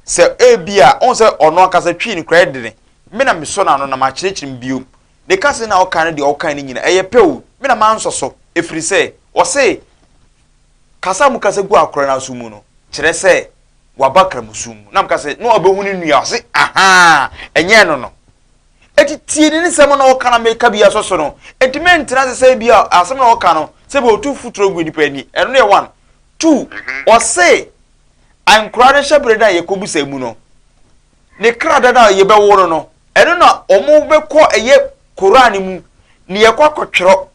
sɛ ebi a ɔn sɛ ɔno ankasa twi no koraa dene me na mesɔ n'ano na makyerɛkyerɛ mu bio ne kasa na ɔka no deɛ ɔka no nyina ɛyɛ pɛ o me na mansɔ so efiri sɛ ɔse kasa mu kasa gu akora no aso mu no kyerɛ sɛ waba kramosom mu na meka sɛ na ɔbɛhu ne nua ɔse ahaa ɛnyɛ ɛno no eti tie ne nsɛm na ɔka na meka bi asɔ so no enti mentena ase sɛ bi a asɛm na ɔka no sɛ bi ɔtu futuro gu nipa ani ɛno yɛ one two ɔse ankora no hyɛ bere no a yɛkɔbusa mu no ne kra dada a yɛbɛwo no no ɛno na ɔmo bɛkɔ ɛyɛ koran mu ne yɛkɔ akɔtwerɛ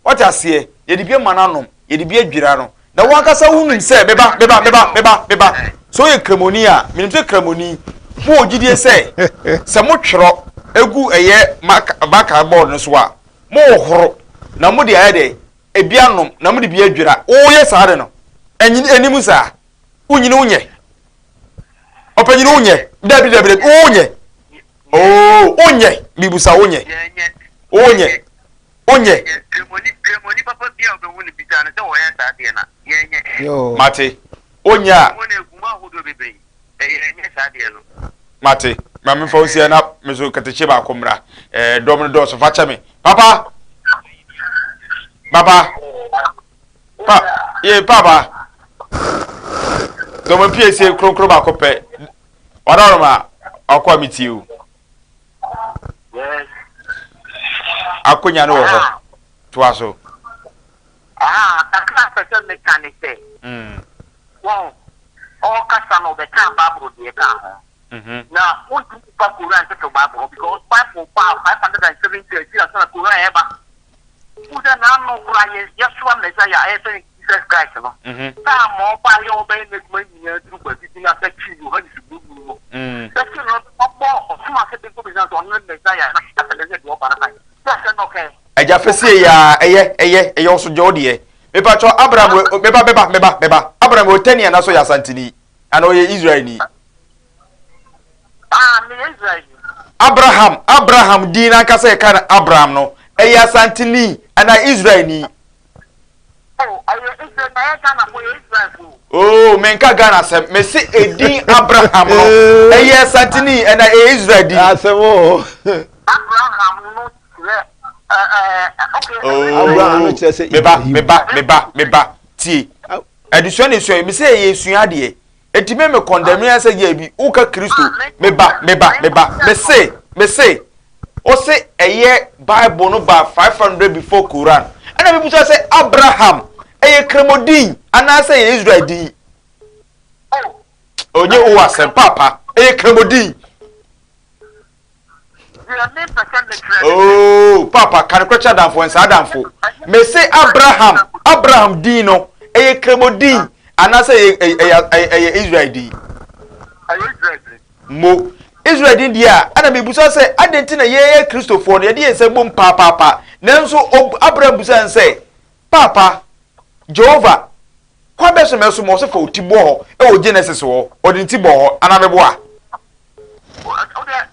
Wate aseɛ? Yɛde bi ama no anom, yɛde bi adwira no. Na wo ankasa wonim sɛ, meba, meba, meba, meba, meba. Sɛ woyɛ Kramoni a, menim sɛ Kramoni, mowɔ gyidie sɛ, sɛ motwerɛ gu ɛyɛ marker board no so a, mohohoro na mode ayɛ dɛ, ebi anom na mode bi adwira. Woyɛ saa de no, ɛnyini, ɛnim saa. Wonyini wonyɛ. Ɔpanyini wonyɛ. Dabi, dabi, dabi, wonyɛ. Oo, wonyɛ. Mibusa wonyɛ. Wonyɛ. Wonyɛ. Kremoni papa bi a wobɛhu no bisa no sɛ wɔyɛ saa deɛ na yɛnyɛ. Mate. Wonyɛ a. Kremoni egu mu ahodoɔ bebree. Yɛnyɛ saa deɛ no. Mate. Ma memfa wo nsia na me so katakye baako mmra. Ɛɛ dɔm no dɔɔso fa kyɛ me. Papa. Papa. Pa ye papa. Dɔm pie sie kronkron baako pɛ. Ɔdɔroma ɔkɔ a metie o. Akonya no wɔ hɔ. Toa so. Aha, kakra a pɛ sɛ meka ne sɛ, wɔn ɔrekasa no ɔbɛkaa Bible deɛ kaa ho. Na wontumi mfa Koran ntoto Bible ho because Bible baa 570 akyiri ansa na Koran ɛba. Wohu sɛ n'ano koraa yɛ yɛsoa Messiah a yɛfrɛ no Jesus Christ no. Saa ma ɔbaa yɛ ɔbɛyɛ n'adwuma nyinaa duru baabi bi na bɛkye Yohanes Suboni no. Bɛkye no ɔbɔ ɔsoma sɛ bɛnkɔ bisa sɛ ɔno ne Messiah na asɛm sɛ deɛ ɔba no kan. Sɛ asɛm na ɔkae. Agya fɛsie yi aa ɛyɛ ɛyɛ ɛyɛ ɔso gye wo deɛ. Mepakyɛw Abraham wɔ meba meba meba meba Abraham wɔ Tani anaasɛ ɔyɛ Asanteni anaa ɔyɛ Israelni? Ah, meyɛ Israelni. Abraham, Abraham din n'ankasa yɛka no Abraham no, ɛyɛ Asanteni anaa Israelni? Oh, ɛyɛ Israel, na ɛyɛ Ghana fo, ɛyɛ Israel fo. Oh, menka Ghana asɛm, mese edin Abraham no, ɛyɛ Asanteni anaa ɛyɛ Israel din? Asɛm o. Abraham no kyerɛ ɛɛ okay. Oh, Abraham no kyerɛ sɛ meba, meba, meba, meba, tie. Adesua na esua yi, mese ɛyɛ esua adeɛ. Enti me me condemn yɛn sɛ yɛ bi woka Kristo me ba me ba me ba me se me se ɔse ɛyɛ Bible no ba 500 before Quran ɛna me busa sɛ Abraham ɛyɛ kremodin anaasɛ ɛyɛ Israel din onye o asɛm papa ɛyɛ kremodin. Oh, papa, ka nokorɛ kyerɛ adamfo, nsaa adamfo. Mese Abraham, Abraham din no, ɛyɛ Kremo din, anaasɛ ɛyɛ, ɛyɛ, ɛyɛ, ɛyɛ Israel din? Mo, Israel din deɛ a, ɛna mebusa sɛ, adɛn nti na yɛyɛ Kristofoɔ no, yɛde yɛn nsa bom paapaapa, nanso Abraham busa n sɛ, Paapa, Jehovah, kwan bɛn so na mɛsom? Ɔse fa wo ti bɔ hɔ, ɛwɔ Genesis hɔ, ɔde ne ti bɔɔ hɔ, anaa meboa?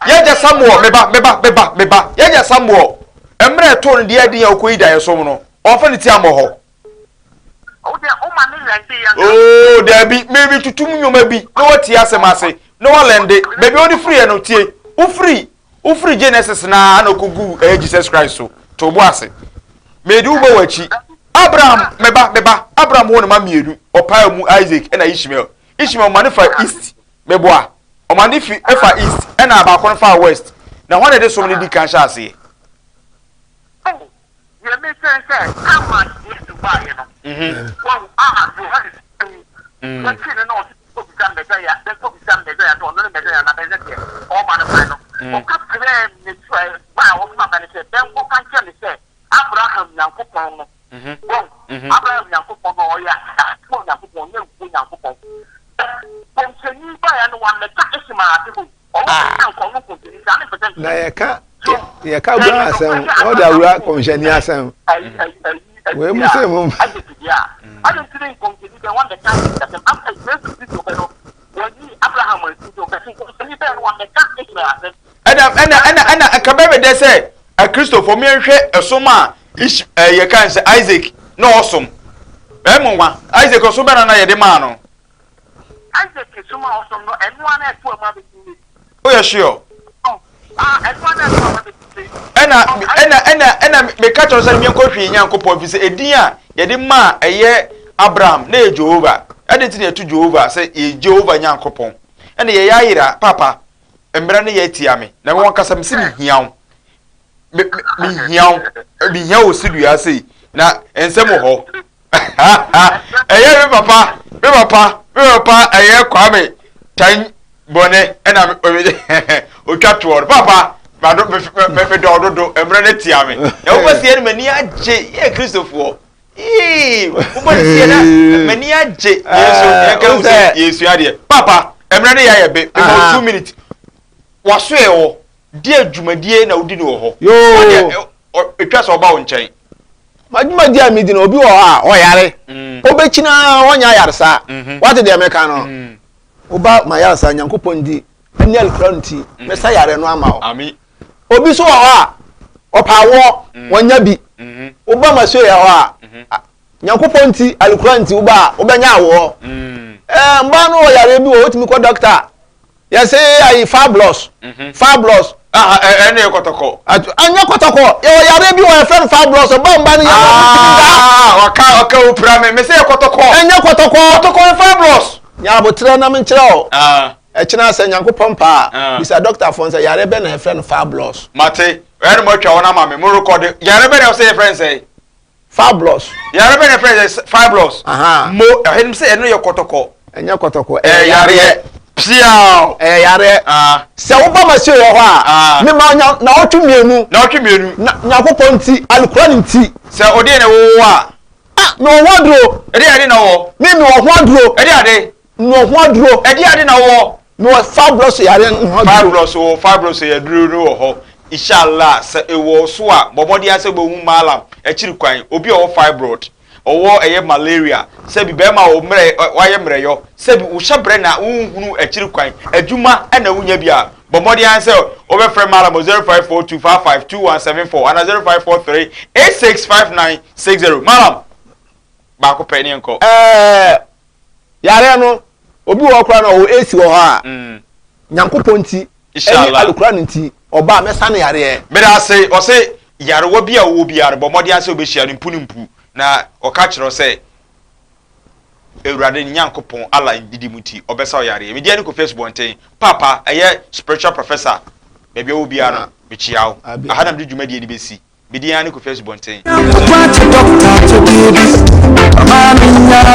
Yɛagya Samuel, me ba, me ba, me ba, me ba, yɛagya Samuel, mmerɛ ɛtoo no deɛ ɛden a ɔkɔyi daeɛsom no, ɔmfa ne ti ammɔ hɔ. Oo, daabi, me metutum nnwoma bi na watie asɛm ase, na walɛnde, baabi a ɔde firiiɛ no, tie, wofiri, wofiri Genesis no ara na ɔkɔguu ɛyɛ Jesus Christ so, to wo bo ase. Mede wo bɔ w'akyi. Abraham, me ba, me ba, Abraham woo ne mma mmienu, ɔpaa mu Isaac ɛna Ishmael. Ishmael ma no fa East, meboa. Ɔma ne fi fa east ɛna baako no fa west. Na hwan na ɛde som no di kan hyɛ aseɛ? Oh, deɛ mesɛn sɛ kama Yesu baeɛ no, wahu a Yohanes wu, wɔkyee no na ɔse bɛkɔbisa Mɛsaya, bɛkɔbisa Mɛsaya sɛ ɔno ne Mɛsaya anaa bɛsɛ deɛ ɔreba no kwan no, ɔka kyerɛɛ ne ba a ɔsoma ba no sɛ bɛnkɔka nkyerɛ no sɛ Abraham Nyankopɔn no, Wahu? Abraham Nyankopɔn no, ɔyɛ ateasefoɔ Nyankopɔn, ɔnyɛ awufoɔ Nyankopɔn. Nkɔmhyɛni baeɛ no, wammɛka Ishmael ase hɔ. Ɔno bɛka nkɔ no nkɔmhyɛni, saa ne mpɛ sɛ Na yɛka yɛka Abraham asɛm, wɔde awura kɔmhyɛni asɛm. Wei mu sɛ mu. Isaac deɛ a, adɛn nti ne nkɔmhyɛni bɛn wammɛka Isaac asɛm? Yesu Kristo bɛ no, wɔnyi Abraham ansi nti ɔbɛka nkɔmhyɛni bɛn no wammɛka Ishmael asɛm. Ɛna ɛna ɛna ɛna ɛka bɛbɛ dɛ sɛ Akristofo yɛnhwɛ ɛsom a Ish ɛɛ yɛka n sɛ Isaac na ɔsom. Ɛyɛ mo nwa. Isaac ɔsom bɛn na na yɛde maa no? Isaac som a ɔsom no, ɛno ara na ɛto ɛma bɛsi nnɛ. Woyɛ sure? Ah, ɛno ara na ɛto ɛma bɛsi nnɛ. Ɛna ɛna ɛna ɛna meka kyerɛ sɛ menkɔ hwee Nyankopɔn fi sɛ edin a yɛde maa ɛyɛ Abraham na yɛ Jehovah. Ɛde nti na yɛto Jehovah sɛ yɛ Jehovah Nyankopɔn. Ɛna yɛyɛ ayera papa. Mmara no yɛ atia me na me wankasa mese mehia wo. Me me mehia wo. Mehia wo si dua sei na nsɛm wɔ hɔ. Ɛyɛ me papa, me papa, me papa ɛyɛ Kwame tan bɔne ɛna otwa toɔ no. Papa, mado me me me dɔ dodo, mmerɛ no atia me. Na wopɛ sɛ yɛ no m'ani agye yɛ Kristofoɔ. Yee, wobɔ ne sie na m'ani agye. Yesu, yɛn ka sɛ yɛsua deɛ. Papa, mmerɛ no yɛ ayɛ be, mema wo 2 minutes. Waso yɛ hɔ, deɛ dwumadie na wodi no wɔ hɔ. Yoo. Ɛtwa sɛ ɔba wo nkyɛn. Madwumadie a medi no, obi wɔ hɔ a ɔyare. Ɔbɛkyina ɔnya ayaresa. Wate deɛ meka no? Woba ma ayaresa, Nyankopɔn di ɛne alikura nti, mɛsa yare no ama wo. Obi nso wɔ hɔ a, ɔpɛ awoɔ, wɔnya bi. Woba Masoya hɔ a, Nyankopɔn nti, alikura nti, woba a, wobɛnya awoɔ. Ɛɛ, mmaa no wɔ yareɛ bi wɔ, wotumi kɔ dɔkta. Yɛse ayi fibroids, fibroids. Ah, ɛne yɛ kɔtɔkɔ. Anyɛ kɔtɔkɔ, yɛwɔ yareɛ bi wɔ yɛfrɛ no fibroids, ɔba mba no yɛ wɔ tumi da. Ah, ɔka ɔka opira me, me se yɛ kɔtɔkɔ. Ɛnyɛ kɔtɔkɔ. Kɔtɔkɔ yɛ fibroids. Nya aboterɛ na menkyerɛ wo. Ah. Ɛkyena sɛ Nyankopɔn pɛ a, Ah. bisa dɔktafoɔ no sɛ yareɛ bɛn na yɛfrɛ no fibroids. Mate, ɛyɛ no moatwa wɔn ama me, mo rekɔde. Yareɛ bɛn na ɛwɔ sɛ yɛfrɛ no sɛn? Fibroids. Yareɛ bɛn na yɛfrɛ no sɛ fibroids? Aha. Mo, ɛhɛn sɛ ɛno yɛ kɔtɔkɔ. Ɛnyɛ kɔtɔkɔ, Ɛyɛ yareɛ. Piaw! Ɛyɛ yareɛ. Ah. Sɛ woba m'asie wɔ hɔ a, Ah. mema wo nya naɔtwe mmienu. Naɔtwe mmienu. Na Nyankopɔn nti, Alukura nti. Sɛ ɔdeɛ na ɛwɔ wo a. Ah, mewɔ ho aduro. Ɛdeɛ ade na wɔ? Me mewɔ ho aduro. Ɛdeɛ ade? Mewɔ ho aduro. Ɛdeɛ ade na wɔ? Mewɔ fibroids yareɛ ho aduro. Fibroids wɔ fibroids yɛ aduro no wɔ hɔ. Inshallah sɛ ɛwɔ so a bɔ mmɔden ara sɛ wobɛhu Mallam akyiri kwan. Obi a ɔwɔ fibroid, ɔwɔ ɛyɛ malaria, sɛbi bɛrima a ɔmmerɛ wayɛ mmerɛyɔ, sɛbi wohyɛ brɛ na wonhunu akyiri kwan, adwuma na wonya bi a, bɔ mmɔden ara sɛ wobɛfrɛ Mallam wɔ 0542 55 2174 anaa 0543 865960. Mallam, baako pɛ ne yɛnkɔ. Ɛɛ yareɛ no obi wɔ hɔ koraa na ɔwɔ AC wɔ hɔ a mm. Nyankopɔn nti ɛne alukura no nti ɔba a mɛsa no yareɛ. Meda ase ɔse yarewa bi a ɔwɔ biara no bɔ mmɔden sɛ wobɛhyia no mpu no mpu na ɔka kyerɛ sɛ Awurade ne Nyankopɔn Allah ndidi mu nti ɔbɛsa wo yareɛ. Medeɛ ne Kofi Asubɔnten Paapa ɛyɛ spiritual professor baabi a ɔwɔ biara no mekyia wo. Aha na mede dwumadie no bɛsi. Me din ara ne Kofi Asubɔnten.